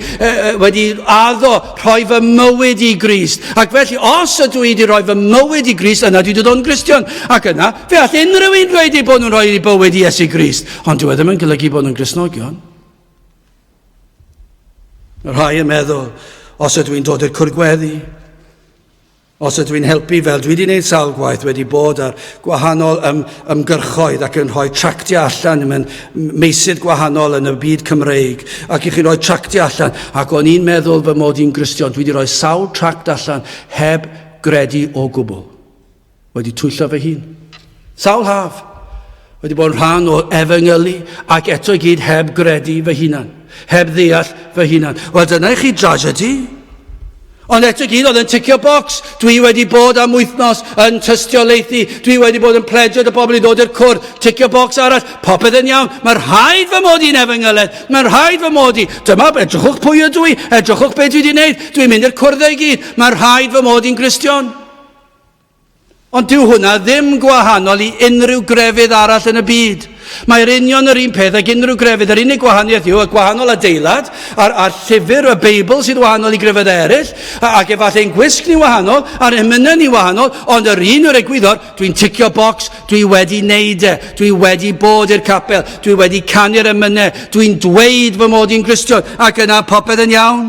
wedi addo rhoi fy mywyd i Grist. Ac felly, os ydw i wedi rhoi fy mywyd i Grist, yna dwi wedi dod yn Gristion. Ac yna, fe all unrhyw un dweud eu bod nhw'n rhoi eu bywyd i Iesu Grist. Ond dyw e ddim yn golygu bod nhw'n Gristnogion. Mae rhai yn meddwl, os ydw i'n dod i'r cwrgweddi, os ydw i'n helpu fel dwi wedi gwneud sawl gwaith, wedi bod ar gwahanol ym, ymgyrchoedd ac yn rhoi tractiau allan mewn meysydd gwahanol yn y byd Cymreig, ac i chi'n rhoi tractiau allan, ac o'n i'n meddwl fy mod i'n Gristion, dwi wedi rhoi sawl tract allan heb gredu o gwbl. Wedi twyllo fy hun. Sawl haf. Wedi bod yn rhan o efengylu ac eto i gyd heb gredu fy hunan. Heb ddeall fy hunan. Wel, dyna i chi dragedy. Ond eto i gyd oedd yn ticio bocs. Dwi wedi bod am wythnos yn tystiolaethu. Dwi wedi bod yn pledgio dy bobl i ddod i'r cwrdd. Ticio bocs arall. Popeth yn iawn. Mae rhaid fy mod i'n efengyledd. Mae'n rhaid fy mod i. Dyma, edrychwch pwy ydw i. Edrychwch beth dwi wedi gwneud. Dwi'n mynd i'r cwrdd i gyd. Mae'n rhaid fy mod i'n Gristion. Ond dyw hwnna ddim gwahanol i unrhyw grefydd arall yn y byd. Mae'r union yr un peth ag unrhyw grefydd. Yr unig gwahaniaeth yw y gwahanol adeilad a'r, a'r llyfr, y Beibl sydd wahanol i grefyddau eraill, ac efallai ein gwisg ni wahanol, a'r emynau ni wahanol, ond yr un yw'r egwyddor, dwi'n ticio bocs, dwi wedi neud e, dwi wedi bod i'r capel, dwi wedi canu'r emynau, dwi'n dweud fy mod i'n Gristion, ac yna popeth yn iawn.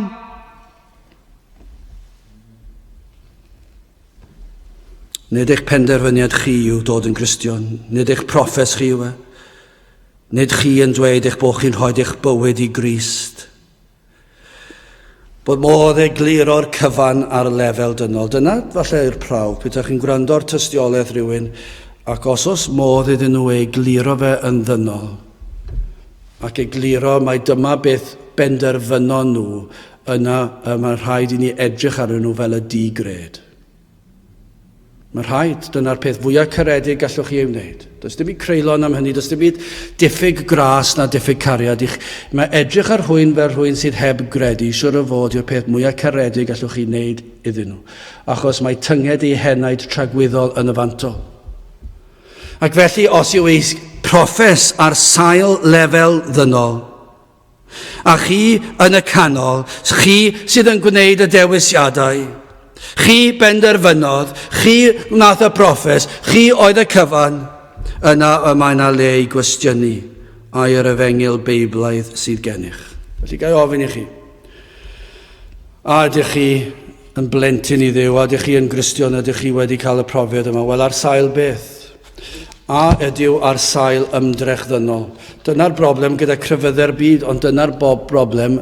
Nid eich penderfyniad chi yw dod yn Gristion, nid eich proffes chi yw e. Nid chi yn dweud eich bod chi'n rhoi eich bywyd i Grist. Bod modd egluro'r cyfan ar lefel dynol. Dyna falle yw'r prawf, petaech chi'n gwrando ar tystiolaeth rhywun, ac os oes modd iddyn nhw egluro fe yn ddynol, ac egluro mai dyma beth benderfynon nhw, yna y mae'n rhaid i ni edrych arnyn nhw fel y di-gred. Mae rhaid, dyna'r peth fwyaf caredig gallwch chi ei wneud. Does dim byd creulon am hynny, does dim byd diffyg gras na diffyg cariad. Ich, mae edrych ar rhywun fel rhywun sydd heb gredu, siwr o fod yw'r peth mwyaf caredig gallwch chi wneud iddyn nhw. Achos mae tynged eu henaid tragwyddol yn y fantol. Ac felly, os yw eich proffes ar sail lefel ddynol, A chi yn y canol, chi sydd yn gwneud y dewisiadau. Chi benderfynodd, chi wnaeth y proffes, chi oedd y cyfan. Yna y mae yna le i gwestiynu ai yr efengyl Beiblaidd sydd gennych. Felly ga i ofyn i chi, a ydych chi yn blentyn i Dduw, a ydych chi yn Gristion, ydych chi wedi cael y profiad yma? Wel, ar sail beth? A ydyw ar sail ymdrech ddynol? Dyna'r broblem gyda crefyddau'r byd, ond dyna'r bob broblem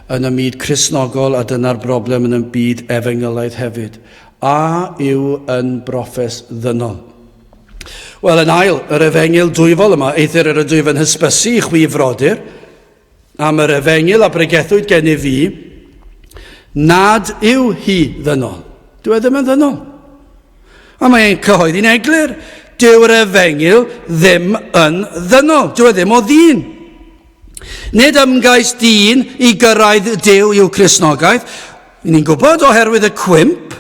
yn y myd Cristnogol a dyna'r broblem yn y byd efengylaidd hefyd. A yw yn broffes ddynol? Wel, yn ail, yr efengyl dwyfol yma, eithr yr ydwyf yn hysbysu i chwi frodyr, am yr efengyl a bregethwyd gennyf fi, nad yw hi ddynol. Dyw e ddim yn ddynol. A mae e'n cyhoeddi'n eglur, dyw'r efengyl ddim yn ddynol, dyw e ddim o ddyn. Nid ymgais dyn i gyrraedd Duw yw Cristnogaeth. Ni'n gwybod oherwydd y cwymp,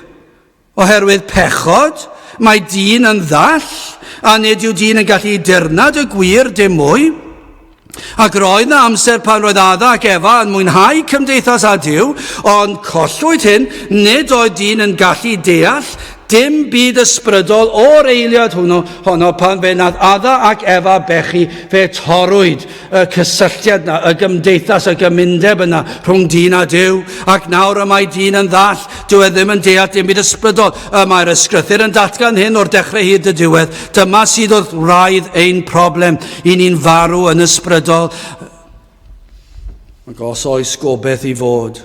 oherwydd pechod, mae dyn yn ddall, a nid yw dyn yn gallu dirnad y gwir dim mwy. Ac roedd na amser pan roedd Adda ac Efa yn mwynhau cymdeithas â Duw, ond collwyd hyn, nid oedd dyn yn gallu deall dim byd ysbrydol o'r eiliad hwnnw, honno pan fe nath Adda ac Efa bechu, fe torrwyd. y cysylltiad na, y gymdeithas, y gymundeb yna rhwng dyn a Duw. Ac nawr y mae dyn yn ddall, dyw e ddim yn deall dim byd ysbrydol. Y mae'r ysgrythur yn datgan hyn o'r dechrau hyd y diwedd. Dyma sydd wrth wraidd ein problem. I ni'n farw yn ysbrydol. Ac os oes gobeith i fod,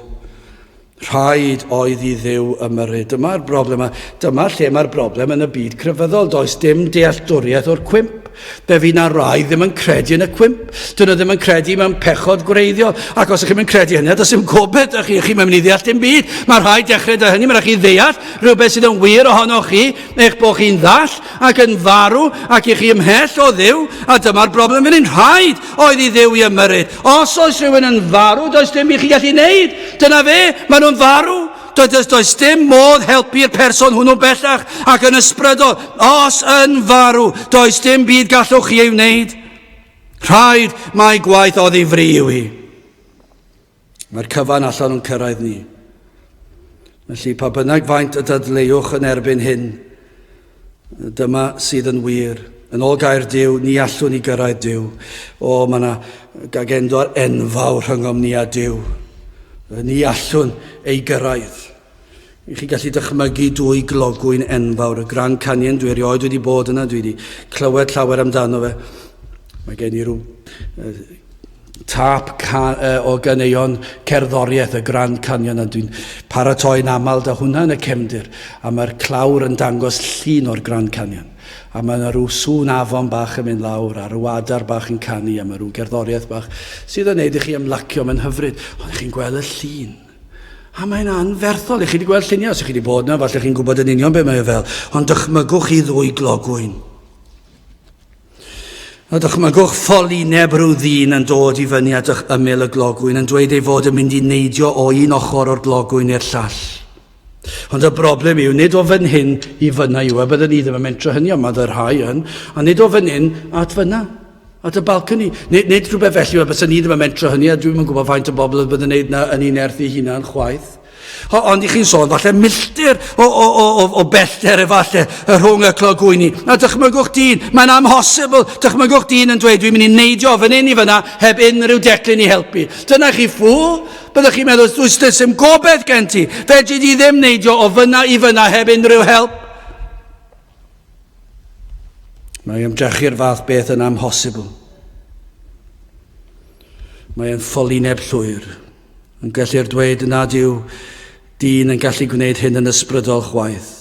Rhaid oedd i Dduw ymyrryd. Dyma'r broblem, dyma lle mae'r broblem yn y byd crefyddol. Does dim dealltwriaeth o'r cwymp. Fe fydd na rai ddim yn credu yn y cwymp. Dyn nhw ddim yn credu mewn pechod gwreiddiol. Ac os ydych chi'n credu hynny, does dim gobeith ydych chi, chi'n mynd i ddeall dim byd. Mae rhaid dechrau dy hynny, mae rhaid chi ddeall rhywbeth sydd yn wir ohonoch chi, eich bod chi'n ddall ac yn farw ac i chi ymhell o Dduw, a dyma'r broblem fan hyn. Rhaid oedd i Dduw i ymyrryd. Os oes rhywun yn farw, does dim i chi gallu wneud. Dyna fe, maen nhw'n farw. Does, does, does dim modd helpu'r person hwnnw bellach ac yn ysbrydol. Os yn farw, does dim byd gallwch chi ei wneud. Rhaid mai gwaith oddi fri yw hi. Mae'r cyfan allan o'n cyrraedd ni. Felly, pa bynnag faint y dadleuwch yn erbyn hyn, dyma sydd yn wir. Yn ôl gair Duw, ni allwn ni gyrraedd Duw. O, mae yna gagendor enfawr rhyngom ni a Duw. Ni allwn ei gyrraedd. I chi gallu dychmygu dwy glogwyn enfawr, y Grand Canyon, dwi erioed wedi bod yna, dwi wedi clywed llawer amdano fe. Mae gen i rhyw tâp o ganeuon cerddoriaeth y Grand Canyon a dwi'n paratoi'n aml da hwnna yn y cefndir a mae'r clawr yn dangos llun o'r Grand Canyon a mae yna rhyw sŵn afon bach yn mynd lawr a rhyw adar bach yn canu a mae rhyw gerddoriaeth bach sydd yn neud i chi ymlacio, mae'n hyfryd, ond chi'n gweld y llun a mae'n anferthol. I chi wedi gweld lluniau, os ych chi wedi bod yna, falle chi'n gwybod yn union beth mae e fel, ond dychmygwch chi ddwy glogwyn. A dychmygwch ffolineb rhyw ddyn yn dod i fyny at eich ymyl y glogwyn yn dweud ei fod yn mynd i neidio o un ochr o'r glogwyn i'r llall. Ond y broblem yw, nid o fan hyn i fyna yw e, byddwn ni ddim yn mentro hynny, ond mae dy rhai yn, a nid o fan hyn at fyna, at y balcony. Nid, nid rhywbeth felly, byddwn ni ddim yn mentro hynny, a dwi'm yn gwybod faint o bobl byddwn yn gwneud na yn ei nerth ei hunan chwaith. Ond i chi'n sôn falle milltir o, o, o, o, o bellter efallai rhwng y clogwyni. A dychmygwch dyn, mae'n amhosibl. Dychmygwch dyn yn dweud, dwi'n mynd i neidio fan hyn i fyna heb unrhyw declyn i helpu. Dyna chi ffŵl. Byddwch chi'n meddwl, does dim gobeith gen ti. Fedri di ddim neidio o fyna i fyna heb unrhyw help. Mae ymdrechu'r fath beth yn amhosibl. Mae'n ffolineb llwyr. Ond gellir dweud nad yw dyn yn gallu gwneud hyn yn ysbrydol chwaith.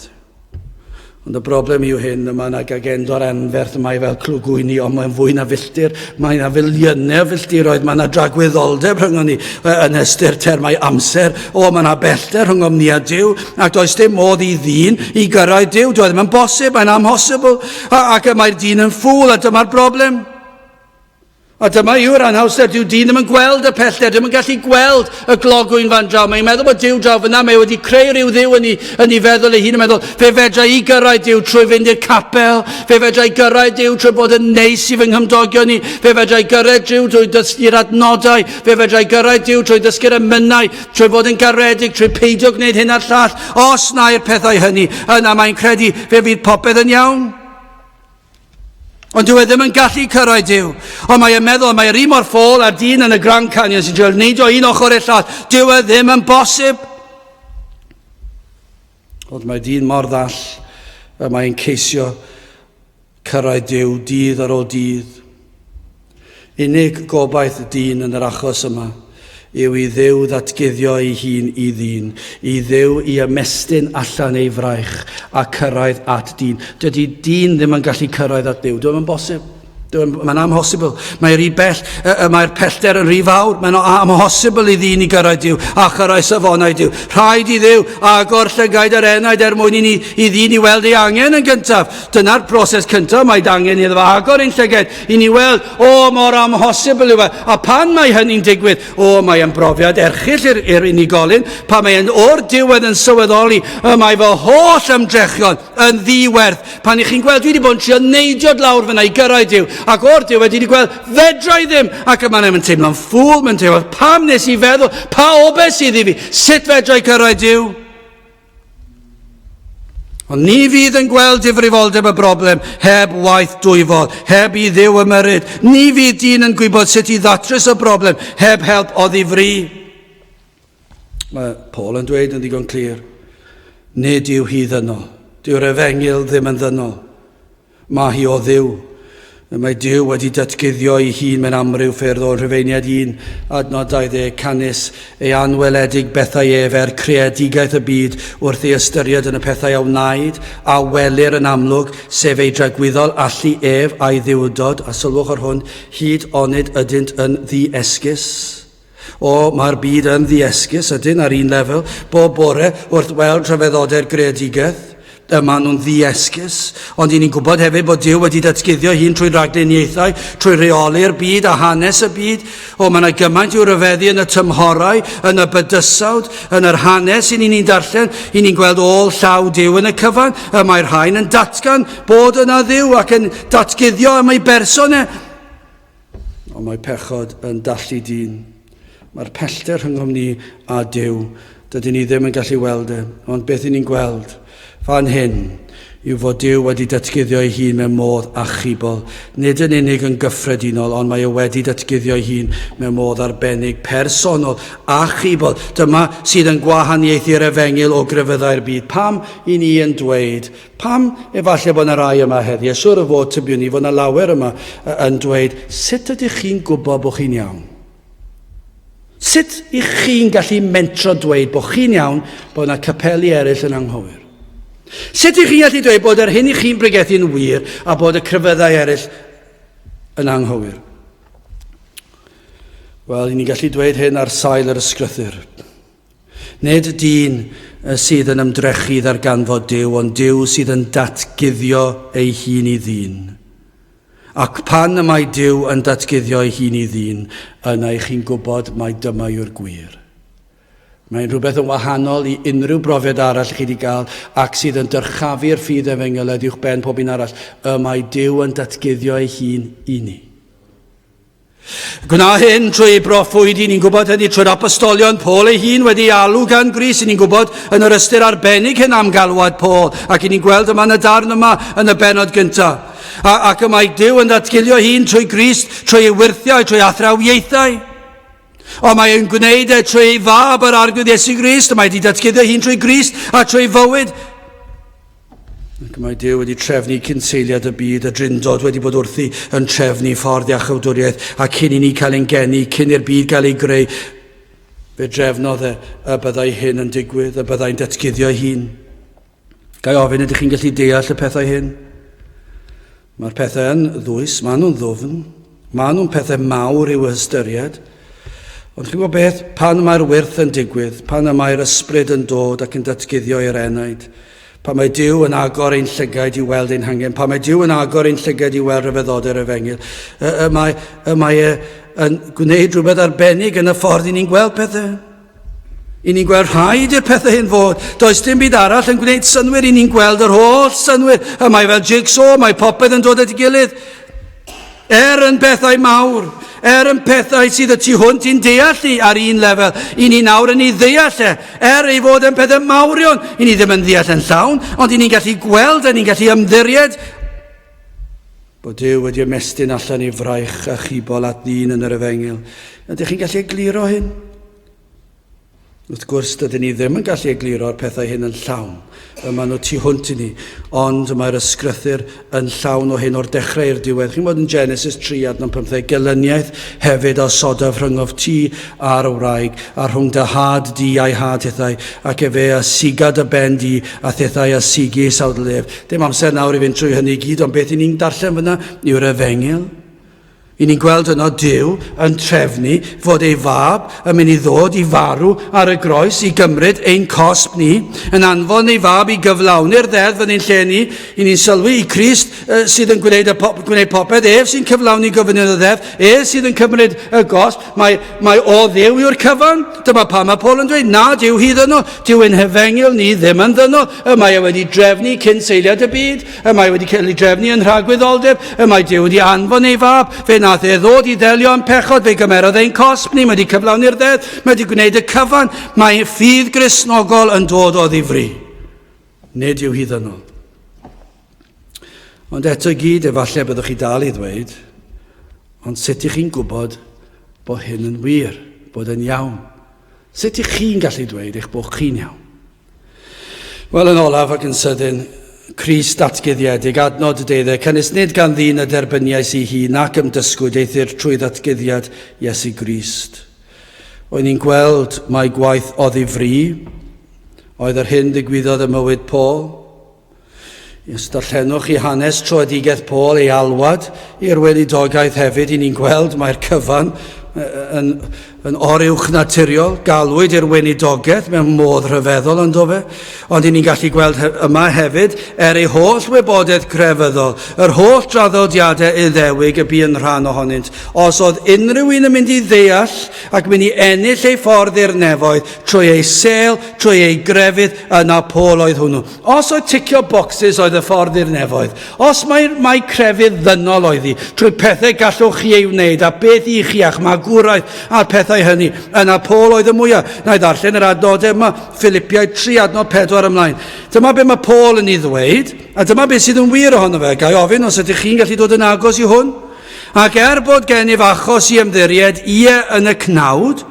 Ond y broblem yw hyn, y mae yna gagendor anferth, mae fel clwgwyni, ond mae'n fwy na filltir, mae yna filiynau o filltiroedd, mae yna dragwyddoldeb rhyngom ni yn ystyr termau amser, o, mae yna bellter rhyngom ni a Duw, ac does dim modd i ddyn i gyrraedd Duw, doedd ddim yn bosib, mae'n amhosibl, ac y mae'r dyn yn ffŵl, a dyma'r broblem. A dyma yw'r anhawster, dyw dyn ddim yn gweld y pellter, ddim yn gallu gweld y glogwyn fan draw. Mae'n meddwl bod Duw draw fyna, mae wedi creu rhyw dduw yn ei, yn ei feddwl ei hun, yn meddwl, fe fedra i gyrraedd Duw trwy fynd i'r capel, fe fedra i gyrraedd Duw trwy bod yn neis i fy nghymdogion i, fe fedra i gyrraedd Duw trwy dysgu'r adnodau, fe fedra i gyrraedd Duw trwy dysgu'r emynau, trwy fod yn garedig, trwy peidio gwneud hyn a'r llall. Os na'r pethau hynny, yna mae'n credu fe fydd popeth yn iawn. Ond dyw e ddim yn gallu cyrraedd Duw. Ond mae e'n meddwl, mae yr un mor ffôl a'r dyn yn y Grand Canyon sy'n dweud, neidio un ochr i'r llall. Dyw e ddim yn bosib. Ond mae dyn mor ddall y mae'n ceisio cyrraedd Duw dydd ar ôl dydd. Unig gobaith dyn yn yr achos yma yw i Dduw ddatguddio ei hun i ddyn, i Dduw i ymestyn allan ei fraich a cyrraedd at dyn. Dydy dyn ddim yn gallu cyrraedd at Dduw. Dyw e'n bosib. Mae'n amhosibl. Mae'n rhy bell, mae'r pellter yn rhy fawr. Mae'n amhosibl i ddyn i gyrraedd Duw a chyrraedd safonau Duw. Rhaid i Dduw agor llygaid yr enaid er mwyn i ni i ddyn i weld ei angen yn gyntaf. Dyna'r broses cyntaf mae angen iddo fo agor ein llygaid i ni weld, o, mor amhosibl yw e. A pan mae hynny'n digwydd, o, mae e'n brofiad erchyll i'r, i'r unigolyn, pan mae e'n o'r diwedd yn sylweddoli, y mae fy holl ymdrechion yn ddiwerth. Pan i chi'n gweld, dwi wedi bod yn trio neidio lawr fyna i gyrraedd Duw, ac o'r diwedd dwi wedi gweld, fedra i ddim, ac y mae'n yn teimlo'n ffŵl, mae'n teimlo, pam nes i feddwl, pa obeith sydd i fi, sut fedra i gyrraedd Duw? Ond ni fydd yn gweld difrifoldeb y broblem heb waith dwyfol, heb i Dduw ymyrryd. Ni fydd dyn yn gwybod sut i ddatrys y broblem heb help o ddifri. Mae Paul yn dweud yn ddigon clir, nid yw hi ddynol. Dyw'r efengyl ddim yn ddynol. Mae hi o Dduw. Mae Duw wedi datguddio ei hun mewn amryw ffyrdd o Rhufeiniaid 1, adnod 20, canys ei anweledig bethau ef er creadigaeth y byd wrth ei ystyried yn y pethau a wnaed, a welir yn amlwg, sef ei dragwyddol allu ef a'i dduwdod, a sylwch ar hwn, hyd onid ydynt yn ddi-esgus. O, mae'r byd yn ddiesgus, ydyn, ar un lefel, bob bore wrth weld rhyfeddodau'r greadigaeth. Y maen nhw'n ddiesgus. Ond i ni'n gwybod hefyd bod Duw wedi datguddio hun trwy ragluniaethau, trwy reoli'r byd a hanes y byd. O, mae yna gymaint i'w ryfeddu yn y tymhorau, yn y bydysawd, yn yr hanes i ni'n darllen. I ni'n gweld ôl llaw Duw yn y cyfan. Y mae'r rhain yn datgan bod yna Dduw ac yn datguddio am ei berson e. Ond mae pechod yn dallu dyn. Mae'r pellter rhyngom ni a Duw, dydyn ni ddim yn gallu weld e, ond beth i ni'n gweld fan hyn yw fod Duw wedi datguddio ei hun mewn modd achubol, nid yn unig yn gyffredinol, ond mae e wedi datguddio ei hun mewn modd arbennig, personol, achubol. Dyma sydd yn gwahaniaethu'r efengyl o grefyddau'r byd. Pam i ni yn dweud Pam efallai bod yna rai yma heddi, a siwr o fod tybiwn i fod yna lawer yma yn dweud, sut ydych chi'n gwybod bod chi'n iawn? Sut ych chi'n gallu mentro dweud bod chi'n iawn bod yna capeli eraill yn anghywir? Sut ych chi'n gallu dweud bod yr hyn i chi'n bregethu'n wir a bod y crefyddau eraill yn anghywir? Wel, i ni'n gallu dweud hyn ar sail yr ysgrythur. Nid dyn sydd yn ymdrechu i ddarganfod Duw, ond Duw sydd yn datguddio ei hun i ddyn. Ac pan y mae Duw yn datguddio ei hun i ddyn, yna i chi'n gwybod mai dyma yw'r gwir. Mae'n rhywbeth yn wahanol i unrhyw brofiad arall chi wedi gael ac sydd yn dyrchafu'r ffydd efengylaidd uwch ben pob un arall. Y mae Duw yn datguddio ei hun i ni. Gwna hyn trwy ei broffwydi, ni'n gwybod hynny trwy'r apostolion, Paul ei hun wedi alw gan Grist, ni'n gwybod yn yr ystyr arbennig hyn am galwad Paul, ac ni'n gweld yma yn y darn yma yn y bennod gyntaf. A, ac y mae Duw yn ddatgilio hun trwy Grist, trwy ei wyrthiau, trwy athrawiaethau. Ond mae e'n gwneud e trwy ei fab yr Arglwydd Iesu Grist, mae wedi datguddio hun trwy Grist a trwy fywyd. Ac mae Duw wedi trefnu cynseiliad y byd, y Drindod wedi bod wrthi yn trefnu ffordd iachawdwriaeth, a cyn i ni cael ein geni, cyn i'r byd gael ei greu, fe drefnodd e y byddai hyn yn digwydd, y byddai'n datguddio ei hun. Ga i ofyn, ydych chi'n gallu deall y pethau hyn? Mae'r pethau yn ddwys, maen nhw'n ddwfn, maen nhw'n pethau mawr i'w hystyried. Ond chi'n gwybod beth? Pan mae'r wyrth yn digwydd, pan y mae'r ysbryd yn dod ac yn datguddio i'r enaid, pan mae Duw yn agor ein llygaid i weld ein hangen, pan mae Duw yn agor ein llygaid i weld rhyfeddodau'r efengyl, y, y, mae, y mae e yn gwneud rhywbeth arbennig yn y ffordd i ni'n gweld pethau. I ni'n gweld rhaid i'r pethau hyn fod. Does dim byd arall yn gwneud synnwyr. I ni'n gweld yr holl synnwyr. Y mae fel jigsaw, mae popeth yn dod at ei gilydd. Er yn bethau mawr, er yn pethau sydd y tu hwnt i'n deall ni ar un lefel, i ni nawr yn ei ddeall e, er ei fod yn pethau mawrion, i ni ddim yn ddeall yn llawn, ond i ni'n gallu gweld a ni'n gallu ymddiried bod Duw wedi ymestyn allan ei fraich a chibol at ddyn yn yr efengyl. Ydych chi'n gallu egluro hyn? Wrth gwrs, dydyn ni ddim yn gallu egluro'r pethau hyn yn llawn. Y maen nhw tu hwnt i ni. Ond mae'r ysgrythur yn llawn o hyn o'r dechrau i'r diwedd. Chi'n bod yn Genesis 3 adnod 15, gelyniaeth hefyd a osodaf rhyngof ti a'r wraig, a rhwng dy had di a'i had hithau, ac efe a siga dy ben di, a thithau a sigi ei sawdl ef. Dim amser nawr i fynd trwy hynny i gyd, ond beth i ni'n darllen fyna yw'r efengyl. I ni'n gweld yno Duw yn trefnu fod ei fab yn mynd i ddod i farw ar y groes i gymryd ein cosb ni, yn anfon ei fab i gyflawni'r ddeddf yn ein lle ni. I ni'n sylwi i Crist sydd yn gwneud, y pop, gwneud popeth, ef sy'n cyflawni gofynion y ddeddf, ef sydd yn cymryd y gosb. Mae, mae o Dduw yw'r cyfan. Dyma pam mae Paul yn dweud nad yw hi ddynol, dyw ein hefengyl ni ddim yn ddynol. Y mae e wedi drefnu cyn seiliad y byd. Y mae wedi cael ei drefnu yn rhagwyddoldeb, y mae Duw wedi anfon ei fab, fe nath e ddod i ddelio â'n pechod, fe gymerodd ein cosb ni, mae wedi cyflawni'r ddeddf, mae wedi gwneud y cyfan, mae ffydd Gristnogol yn dod o ddifri. Nid yw hi ddynol. Ond eto i gyd, efallai byddwch chi dal i ddweud, ond sut ych chi'n gwybod bod hyn yn wir, bod yn iawn? Sut ych chi'n gallu dweud eich bod chi'n iawn? Wel, yn olaf ac yn sydyn, Crist datguddiedig, adnod deuddeg, canys nid gan ddyn y derbyniais i hi, nac ymdysgwyd, eithr trwy ddatguddiad Iesu Grist. O'n i'n gweld mai gwaith oddi fri oedd yr hyn ddigwyddodd ym mywyd Paul. Os darllenwch chi hanes troedigaeth Paul, ei alwad i'r weinidogaeth hefyd, i ni'n gweld mae'r cyfan yn, yn oruwchnaturiol. Galwyd i'r weinidogaeth mewn modd rhyfeddol yn do fe. Ond i ni'n gallu gweld yma hefyd, er ei holl wybodaeth crefyddol, yr holl draddodiadau Iddewig y bu yn rhan ohonynt, os oedd unrhyw un yn mynd i ddeall ac mynd i ennill ei ffordd i'r nefoedd trwy ei sêl, trwy ei grefydd, yna Paul oedd hwnnw. Os oedd ticio bocsys oedd y ffordd i'r nefoedd, os mai, mai crefydd ddynol oedd hi, trwy pethau gallwch chi ei wneud a beth i chi a'ch magwraeth a'r pethau hynny, yna Paul oedd y mwyaf. Na i ddarllen yr adnodau yma, Philipiaid 3 adnod 4 ymlaen. Dyma be mae Paul yn ei ddweud, a dyma beth sydd yn wir ohono fe. Ga i ofyn os ydych chi'n gallu dod yn agos i hwn? Ac er bod gennyf achos i ymddiried, ie, yn y cnawd,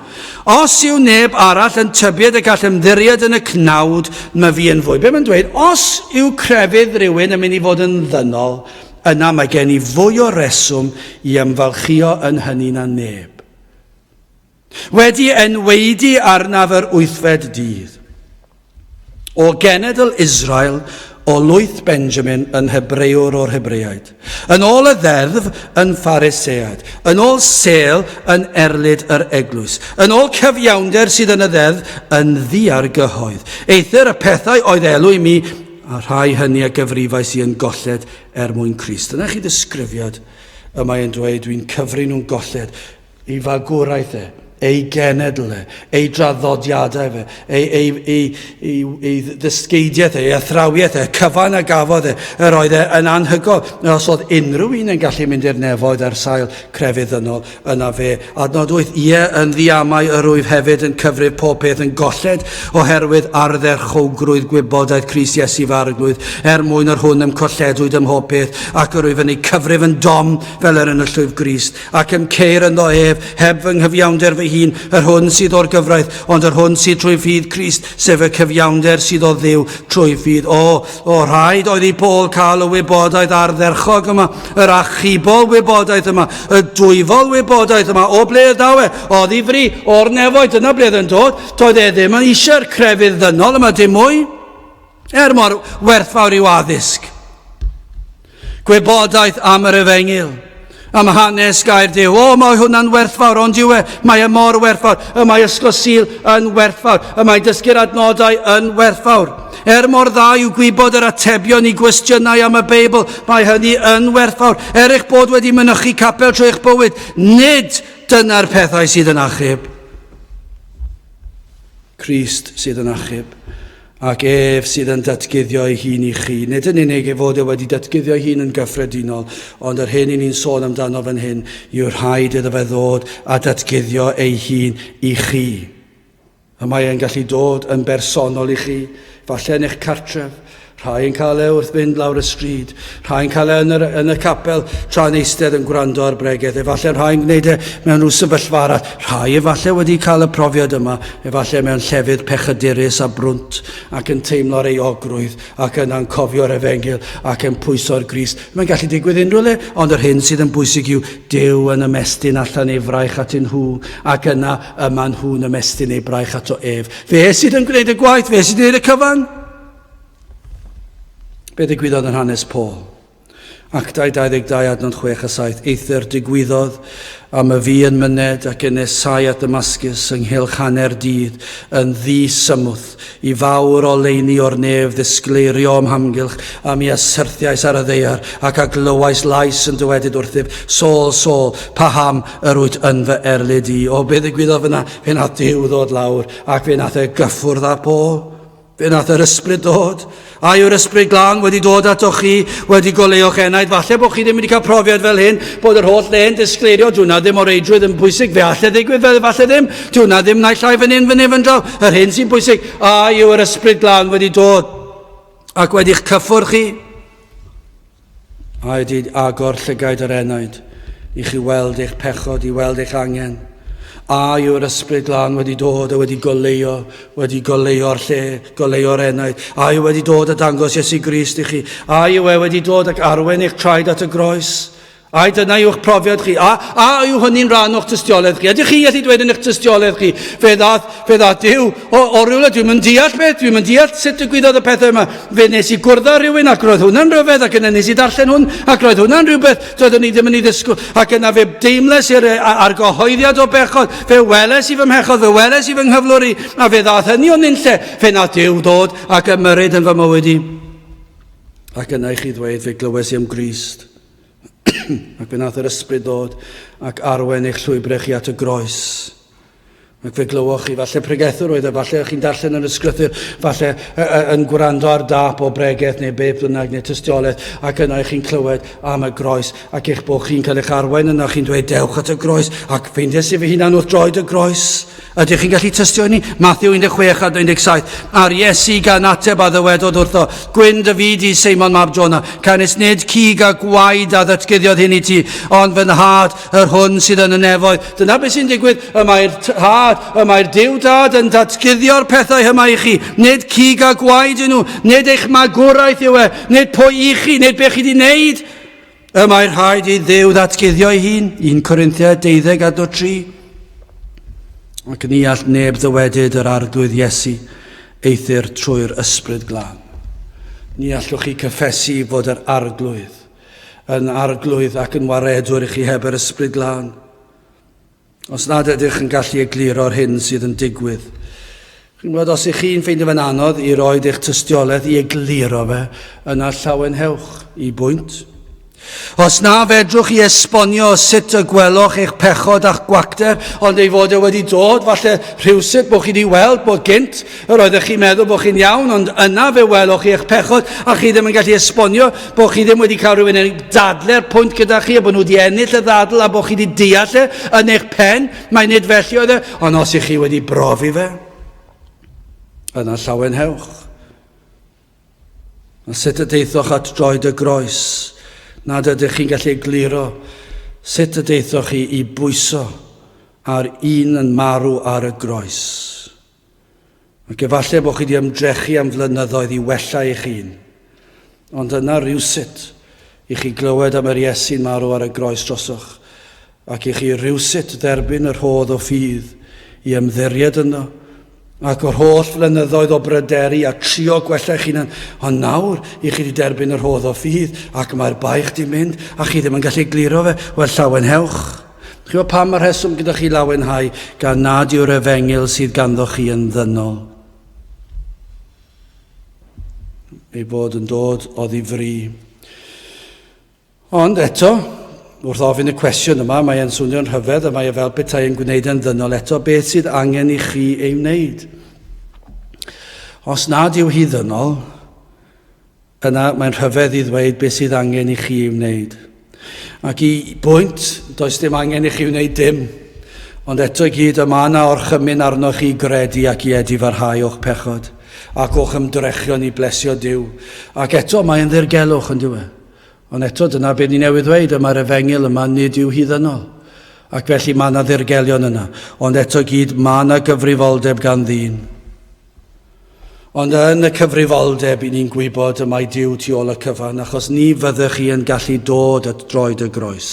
os yw neb arall yn tybied y gall ymddiried yn y cnawd, mae fi yn fwy. Be mae'n dweud? Os yw crefydd rhywun yn mynd i fod yn ddynol, yna mae gen i fwy o reswm i ymfalchïo yn hynny na neb. Wedi enwaedu arnaf yr wythfed dydd. O genedl Israel, o lwyth Benjamin, yn Hebrëwr o'r Hebreaid. Yn ôl y ddeddf, yn Pharisead. Yn ôl sêl, yn erlid yr eglwys. Yn ôl cyfiawnder sydd yn y ddeddf, yn ddiargyhoedd. Eithr y pethau oedd elw i mi, a rhai hynny a gyfrifais i yn golled er mwyn Crist. Dyna chi ddisgrifiad y mae e'n dweud, dwi'n cyfri nhw'n golled. Ei fagwraeth e, ei genedl e, ei draddodiadau fe, ei, ei, ei, ei, ei ddysgeidiaeth e, ei athrawiaeth e, cyfan a gafodd e, yr oedd e yn anhygoel. Os oedd unrhyw un yn gallu mynd i'r nefoedd ar sail crefydd ddynol, yna fe. Adnod 8, ie, yn ddiamau yr wyf hefyd yn cyfrif pob peth yn golled oherwydd ardderchowgrwydd gwybodaeth Crist Iesu fy Arglwydd, er mwyn yr hwn ym colledwyd ym mhob peth, ac yr wyf yn ei cyfrif yn dom fel yr yn y llwyf Grist. Ac ym ceir ynddo ef, heb fy nghyfiawnder fy hun, yr hwn sydd o'r gyfraith, ond yr hwn sydd trwy ffydd Crist, sef y cyfiawnder sydd o Dduw trwy ffydd. O, o, rhaid oedd i Paul cael y wybodaeth ardderchog yma, yr achubol wybodaeth yma, y dwyfol wybodaeth yma. O ble y daw e? O ddifri, o'r nefoedd, dyna ble oedd yn dod. Doedd e ddim yn eisiau'r crefydd ddynol yma, dim mwy. Er mor werthfawr yw addysg. Gwybodaeth am yr efengyl, am hanes gair Duw. O, mae hwnna'n werthfawr, ond yw e, mae e mor werthfawr. Y mae Ysgol Sul yn werthfawr. Y mae dysgu'r adnodau yn werthfawr. Er mor dda yw gwybod yr atebion i gwestiynau am y Beibl, mae hynny yn werthfawr. Er eich bod wedi mynychu capel trwy eich bywyd, nid dyna'r pethau sydd yn achub. Crist sydd yn achub, ac ef sydd yn datguddio ei hun i chi. Nid yn unig ei fod e wedi datguddio ei hun yn gyffredinol, ond yr hyn i ni'n sôn amdano fan hyn yw rhaid iddo fe ddod a datguddio ei hun i chi. Y mae e'n gallu dod yn bersonol i chi, falle yn eich cartref, Rhai yn cael e wrth fynd lawr y stryd, rhai yn cael e yn, yr, yn y capel tra'n eistedd yn gwrando ar bregeth, efallai rhai yn gwneud e mewn rhyw sefyllfa arall, rhai efallai wedi cael y profiad yma, efallai mewn llefydd pechadurus a brwnt ac yn teimlo'r euogrwydd ac yna'n cofio'r efengyl ac yn pwyso'r Grist. Mae'n gallu digwydd unrhyw le, ond yr hyn sydd yn bwysig yw Duw yn ymestyn allan ei fraich atyn nhw ac yna yma nhw'n ymestyn ei braich ato ef. Fe sydd yn gwneud y gwaith, fe sydd yn gwneud y cyfan. Be ddigwyddodd yn hanes Paul? Actau 22 adnod 6 a 7, Eithr digwyddodd am y fi yn myned ac yn nesau at Ddamascus ynghylch hanner dydd yn ddi-symwth i fawr oleuni o'r nef ddisgleirio o'm hamgylch a mi a syrthiais ar y ddaear ac a glywais lais yn dywedyd wrthyf Saul, Saul, paham yr wyt yn fy erlid i? O, be ddigwyddodd fyna? Fe nath Duw ddod lawr ac fe nath e gyffwrdd â Paul. Fe wnaeth yr ysbryd dod. A yw'r ysbryd glân wedi dod atoch chi, wedi goleuo'ch enaid? Falle bod chi ddim wedi cael profiad fel hyn, bod yr holl le'n disgleirio. Dyw hwnna ddim o reidrwydd yn bwysig. Fe alle ddigwydd fel falle ddim. Dyw hwnna ddim naill ai fan hyn, fan hyn, fan draw. Yr hyn sy'n bwysig, a yw'r ysbryd glân wedi dod? Ac wedi'ch cyffwrdd chi, a wedi agor llygaid yr enaid i chi weld eich pechod, i weld eich angen. A yw'r Ysbryd Glân wedi dod a wedi goleuo, wedi goleuo'r lle, goleuo'r enaid. A yw wedi dod a dangos Iesu Grist i chi. A yw e wedi dod ac arwain eich traed at y groes. Ai dyna yw'ch profiad chi? A, a yw hynny'n rhan o'ch tystiolaeth chi? Ydych chi'n gallu dweud yn eich tystiolaeth chi, fe ddath, fe ddath Duw o, o rywle, dwi'n mynd deall beth, dwi'n mynd deall sut digwyddodd y pethau yma. Fe nes i gwrdd â rhywun ac roedd hwnna'n rhyfedd ac yna nes i darllen hwn ac roedd hwnna'n rhywbeth doeddwn i ddim yn ei ddisgwyl. Ac yna fe deimles i'r argyhoeddiad o bechod, fe weles i fy mhechod, fe weles i fy nghyflwr i, a fe ddath hynny o'n unlle, fe nath Duw ddod ac ymyrryd yn fy mywyd i. Ac yna i chi ddweud, fe glywes i am Grist. ac fe nath yr ysbryd ddod ac arwain eich llwybrau chi at y groes. Ac fe glywoch chi, falle pregethwr oedd e, falle chi'n darllen yn y sgrythyr, falle yn gwrando ar dap o bregeth neu beth bynnag neu tystiolaeth, ac yna chi'n clywed am y groes, ac eich bod chi'n cael eich arwain yna, chi'n dweud dewch at y groes, ac ffeindiais i fy hunan wrth droed y groes. Ydych chi'n gallu tystio i ni? Matthew 16 a 17. A'r Iesu gan ateb a ddywedodd wrtho, Gwyn dy fyd i, Seimon mab Jona, canys nid cig a gwaed a ddatguddiodd hyn i ti, ond fy nhad, yr hwn sydd yn y nefoedd. Dyna beth sy'n digwydd, y mae'r tad, y mae'r Duw dad yn datguddio'r pethau yma i chi. Nid cig a gwaed yn nhw, nid eich magwraeth yw e, nid pwy i chi, nid beth chi wedi wneud. Y mae rhaid i Dduw ddatguddio ei hun, 1 Corinthiaid 12 adnod 3. Ac ni all neb ddywedyd yr Arglwydd Iesu, eithr trwy'r Ysbryd Glân. Ni allwch chi cyffesu fod yr Arglwydd yn Arglwydd ac yn waredwr i chi heb yr Ysbryd Glân. Os nad ydych yn gallu egluro'r hyn sydd yn digwydd, chi'n gwybod, os ych chi'n ffeindio fe'n anodd i roed eich tystiolaeth i egluro fe, yna llawenhewch i bwynt. Os na fedrwch chi esbonio sut y gweloch eich pechod a'ch gwacter, ond ei fod e wedi dod, falle rhywsut bod chi wedi weld bod gynt, yr oeddech chi'n meddwl bod chi'n iawn, ond yna fe weloch chi eich pechod a chi ddim yn gallu esbonio bod chi ddim wedi cael rhywun yn dadle'r pwynt gyda chi a bod nhw wedi ennill y ddadl a bod chi wedi deall e yn eich pen, mae nid felly oedd e, ond os ych chi wedi brofi fe, yna llawenhewch. A sut y deithoch at droed y groes, nad ydych chi'n gallu egluro sut y deithoch chi i bwyso ar un yn marw ar y groes. Ac efallai bod chi wedi ymdrechu am flynyddoedd i wella eich hun, ond yna rywsut i chi glywed am yr Iesu'n marw ar y groes drosoch, ac i chi rywsut dderbyn y rhodd o ffydd i ymddiried yno, ac o'r holl flynyddoedd o bryderu a trio gwella eich hunan, ond nawr i chi wedi derbyn y rhodd o ffydd, ac mae'r baich di mynd, a chi ddim yn gallu egluro fe, wel llawenhewch. Chi'n gwybod pam mae'r rheswm gyda chi lawenhau gan nad yw'r efengyl sydd ganddo chi yn ddynol? Ei bod yn dod o ddifri. Ond eto, wrth ofyn y cwestiwn yma, mae e'n swnio'n rhyfedd a mae e fel petai yn gwneud e'n ddynol eto, beth sydd angen i chi ei wneud? Os nad yw hi ddynol, Yna, mae'n rhyfedd i ddweud beth sydd angen i chi ei wneud. Ac i bwynt, does dim angen i chi wneud dim. Ond eto i gyd, y mae yna orchymyn arnoch chi i gredu ac i edifarhau o'ch pechod ac o'ch ymdrechion i blesio Duw. Ac eto, mae'n ddirgelwch, yn dyw e? Ond eto, dyna beth ni newydd ddweud, y mae'r efengyl yma nid yw hi ddynol. Ac felly mae yna ddirgelion yna. Ond eto i gyd, mae yna gyfrifoldeb gan ddyn. Ond yn y cyfrifoldeb i ni'n gwybod y mae Duw tu ôl y cyfan, achos ni fyddech chi yn gallu dod at droed y groes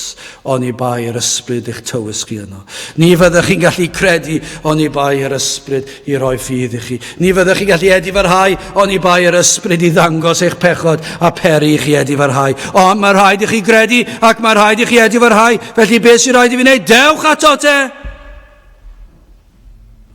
oni bai yr ysbryd eich tywys chi yno. Ni fyddech chi'n gallu credu oni bai yr ysbryd i roi ffydd i chi. Ni fyddech chi'n gallu edifarhau oni bai yr ysbryd i ddangos eich pechod a peri i chi edifarhau. Ond mae rhaid i chi gredu ac mae rhaid i chi edifarhau. Felly beth sy'n rhaid i fi wneud? Dewch ato te!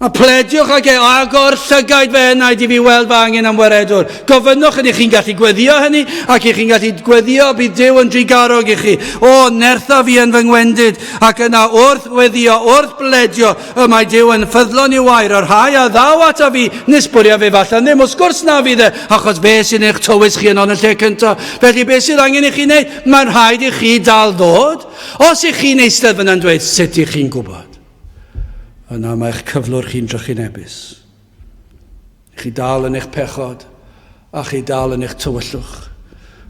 A plediwch ag e, agor llygaid fy enaid i fi weld fy angen am waredwr. Gofynnwch ydych chi'n gallu gweddio hynny, ac ych chi'n gallu gweddio bydd Duw yn drugarog i chi. O, nertha fi yn fy ngwendid, ac yna wrth weddio, wrth bledio, y mae Duw yn ffyddlon i'w air, y rhai a ddaw ata fi, nis bwriaf ef allan ddim, wrth gwrs na fydd e, achos fe sy'n eich tywys chi yno yn y lle cyntaf. Felly beth sydd angen i chi wneud? Mae'n rhaid i chi dal ddod. Os ych chi'n eistedd fyna'n dweud, sut ych chi'n gwybod? Yna mae'ch cyflwr chi'n drychinebus. Chi dal yn eich pechod A chi dal yn eich tywyllwch.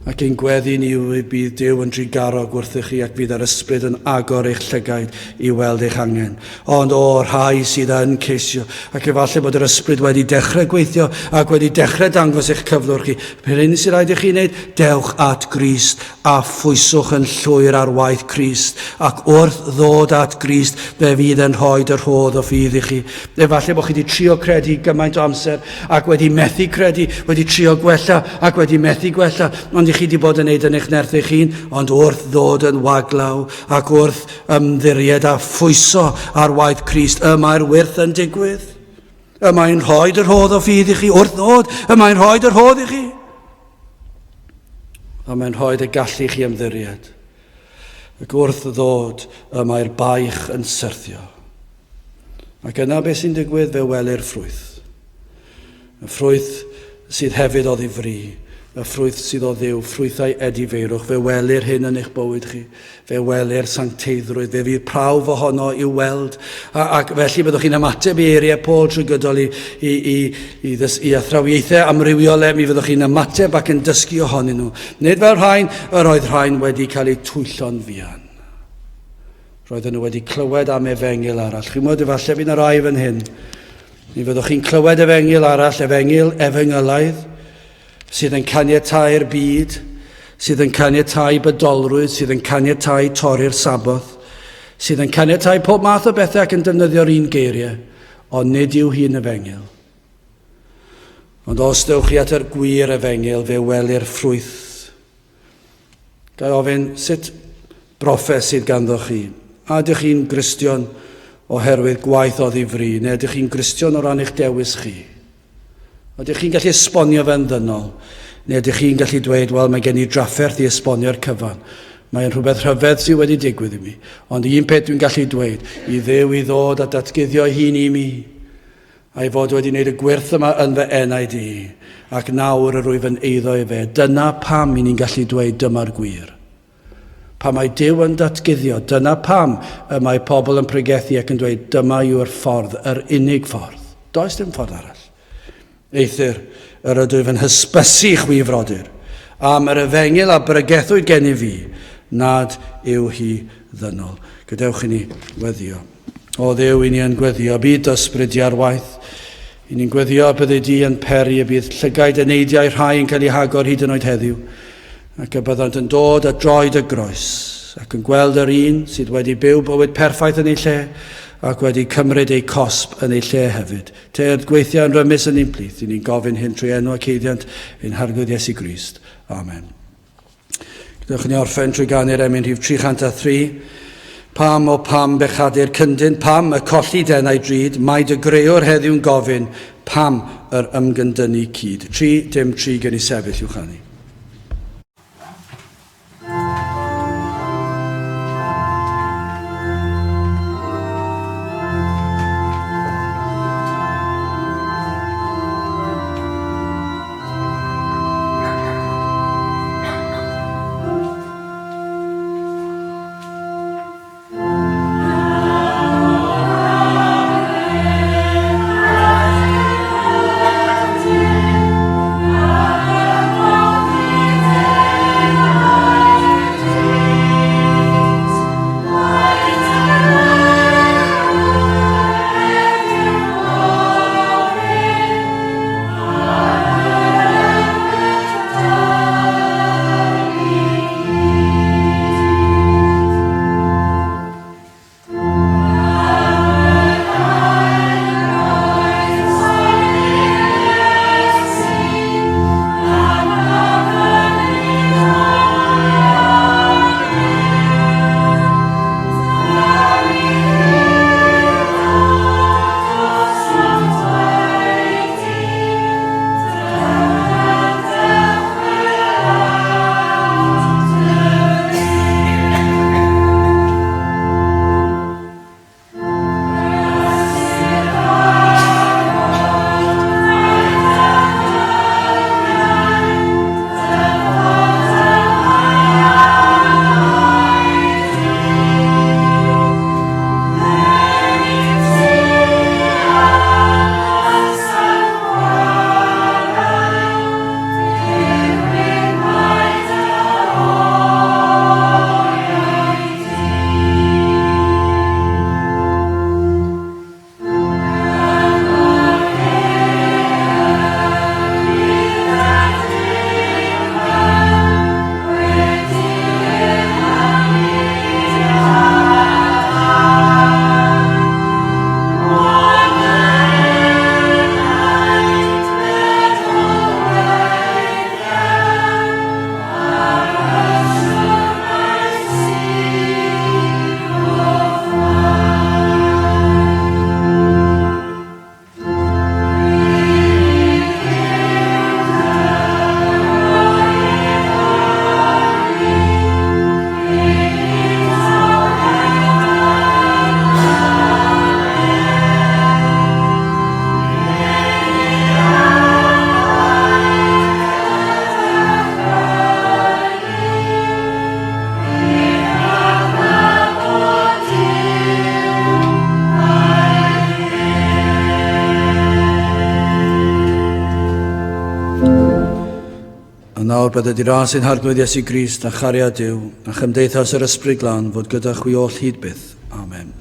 Ac ein gweddi ni yw y bydd Duw yn drugarog wrthych chi ac fydd yr ysbryd yn agor eich llygaid i weld eich angen. Ond o, rhai sydd yn ceisio, ac efallai bod yr ysbryd wedi dechrau gweithio ac wedi dechrau dangos eich cyflwr chi. Yr hyn sy'n rhaid i chi wneud, dewch at Grist a phwyswch yn llwyr ar waith Crist, ac wrth ddod at Grist, fe fydd yn rhoi y rhodd o ffydd i chi. Efallai bod chi wedi trio credu gymaint o amser ac wedi methu credu, wedi trio gwella ac wedi methu gwella, ond i chi wedi bod yn neud yn eich nerth eich hun, ond wrth ddod yn waglaw ac wrth ymddiried a phwyso ar waith Crist, y mae'r wyrth yn digwydd. Y mae'n rhoi y rhodd o ffydd i chi wrth ddod, y mae'n rhoi y rhodd i chi. A mae'n rhoi y gallu i chi ymddiried. Ac wrth ddod, y mae'r baich yn syrthio. Ac yna beth sy'n digwydd, fe welir ffrwyth. Y ffrwyth sydd hefyd o ddifri, y ffrwyth sydd o Dduw, ffrwythau edifeirwch, fe welir hyn yn eich bywyd chi, fe welir sancteiddrwydd, fe fydd prawf ohono i'w weld. A, ac felly byddwch chi'n ymateb i eiriau Paul trwy gydol i, i, i, i, ddys, i athrawiaethau amrywiol e, mi fyddwch chi'n ymateb ac yn dysgu ohonyn nhw. Nid fel rhain, yr oedd rhain wedi cael eu twyllo'n fuan. Roedden nhw wedi clywed am efengyl arall. Chi'n mwyd, efallai fydd yna rai fan hyn. Mi fyddwch chi'n clywed efengyl arall, efengyl efengylaidd, sydd yn caniatáu'r byd, sydd yn caniatáu bydolrwydd, sydd yn caniatáu torri'r Saboth, sydd yn caniatáu pob math o bethau ac yn defnyddio'r un geiriau, ond nid yw hi'n efengyl. Ond os dewch chi at yr gwir efengyl, fe welir ffrwyth. Ga i ofyn, sut broffes sydd ganddo chi? A ydych chi'n Gristion oherwydd gwaith o ddifri, neu ydych chi'n Gristion o ran eich dewis chi? Ydych chi'n gallu esbonio fe'n ddynol, neu ydych chi'n gallu dweud, wel, mae gen i drafferth i esbonio'r cyfan. Mae'n rhywbeth rhyfedd sydd wedi digwydd i mi. Ond un peth dwi'n gallu dweud, i Dduw i ddod a datguddio ei hun i mi, a'i fod wedi wneud y gwyrth yma yn fy enaid i, ac nawr yr wyf yn eiddo i fe. Dyna pam i ni'n gallu dweud dyma'r gwir. Pan mae Duw yn datguddio, dyna pam y mae pobl yn pregethu ac yn dweud dyma yw'r ffordd, yr unig ffordd. Does dim ffordd arall. Eithr, yr ydwyf yn hysbysu chwi frodyr, am yr efengyl a bregethwyd gennyf fi, nad yw hi ddynol. Gadewch i ni weddio. O Dduw, i ni yn gweddio, bydd ysbryd di ar waith. I ni'n gweddio y byddi di yn peri y bydd llygaid eneidiau rhai yn cael eu hagor hyd yn oed heddiw, ac y byddant yn dod at droed y groes, ac yn gweld yr un sydd wedi byw bywyd perffaith yn ei lle, ac wedi cymryd eu cosb yn ei lle hefyd. Tyrd gweithio yn rymus yn ein plith, i ni'n gofyn hyn trwy enw ac haeddiant ein Harglwydd Iesu Grist. Amen. Gadewch i ni orffen trwy ganu'r emyn rhif 303. Pam, o pam, bechadur cyndyn, pam y colli denau drud, mae dy grëwr heddiw'n gofyn, pam yr ymgyndynnu cyd. 3, dim 3 gen i sefyll i'w chanu. A nawr bydded i ras ein Harglwydd Iesu Grist a chariad Duw a chymdeithas yr Ysbryd Glân fod gyda chwi oll hyd byth. Amen.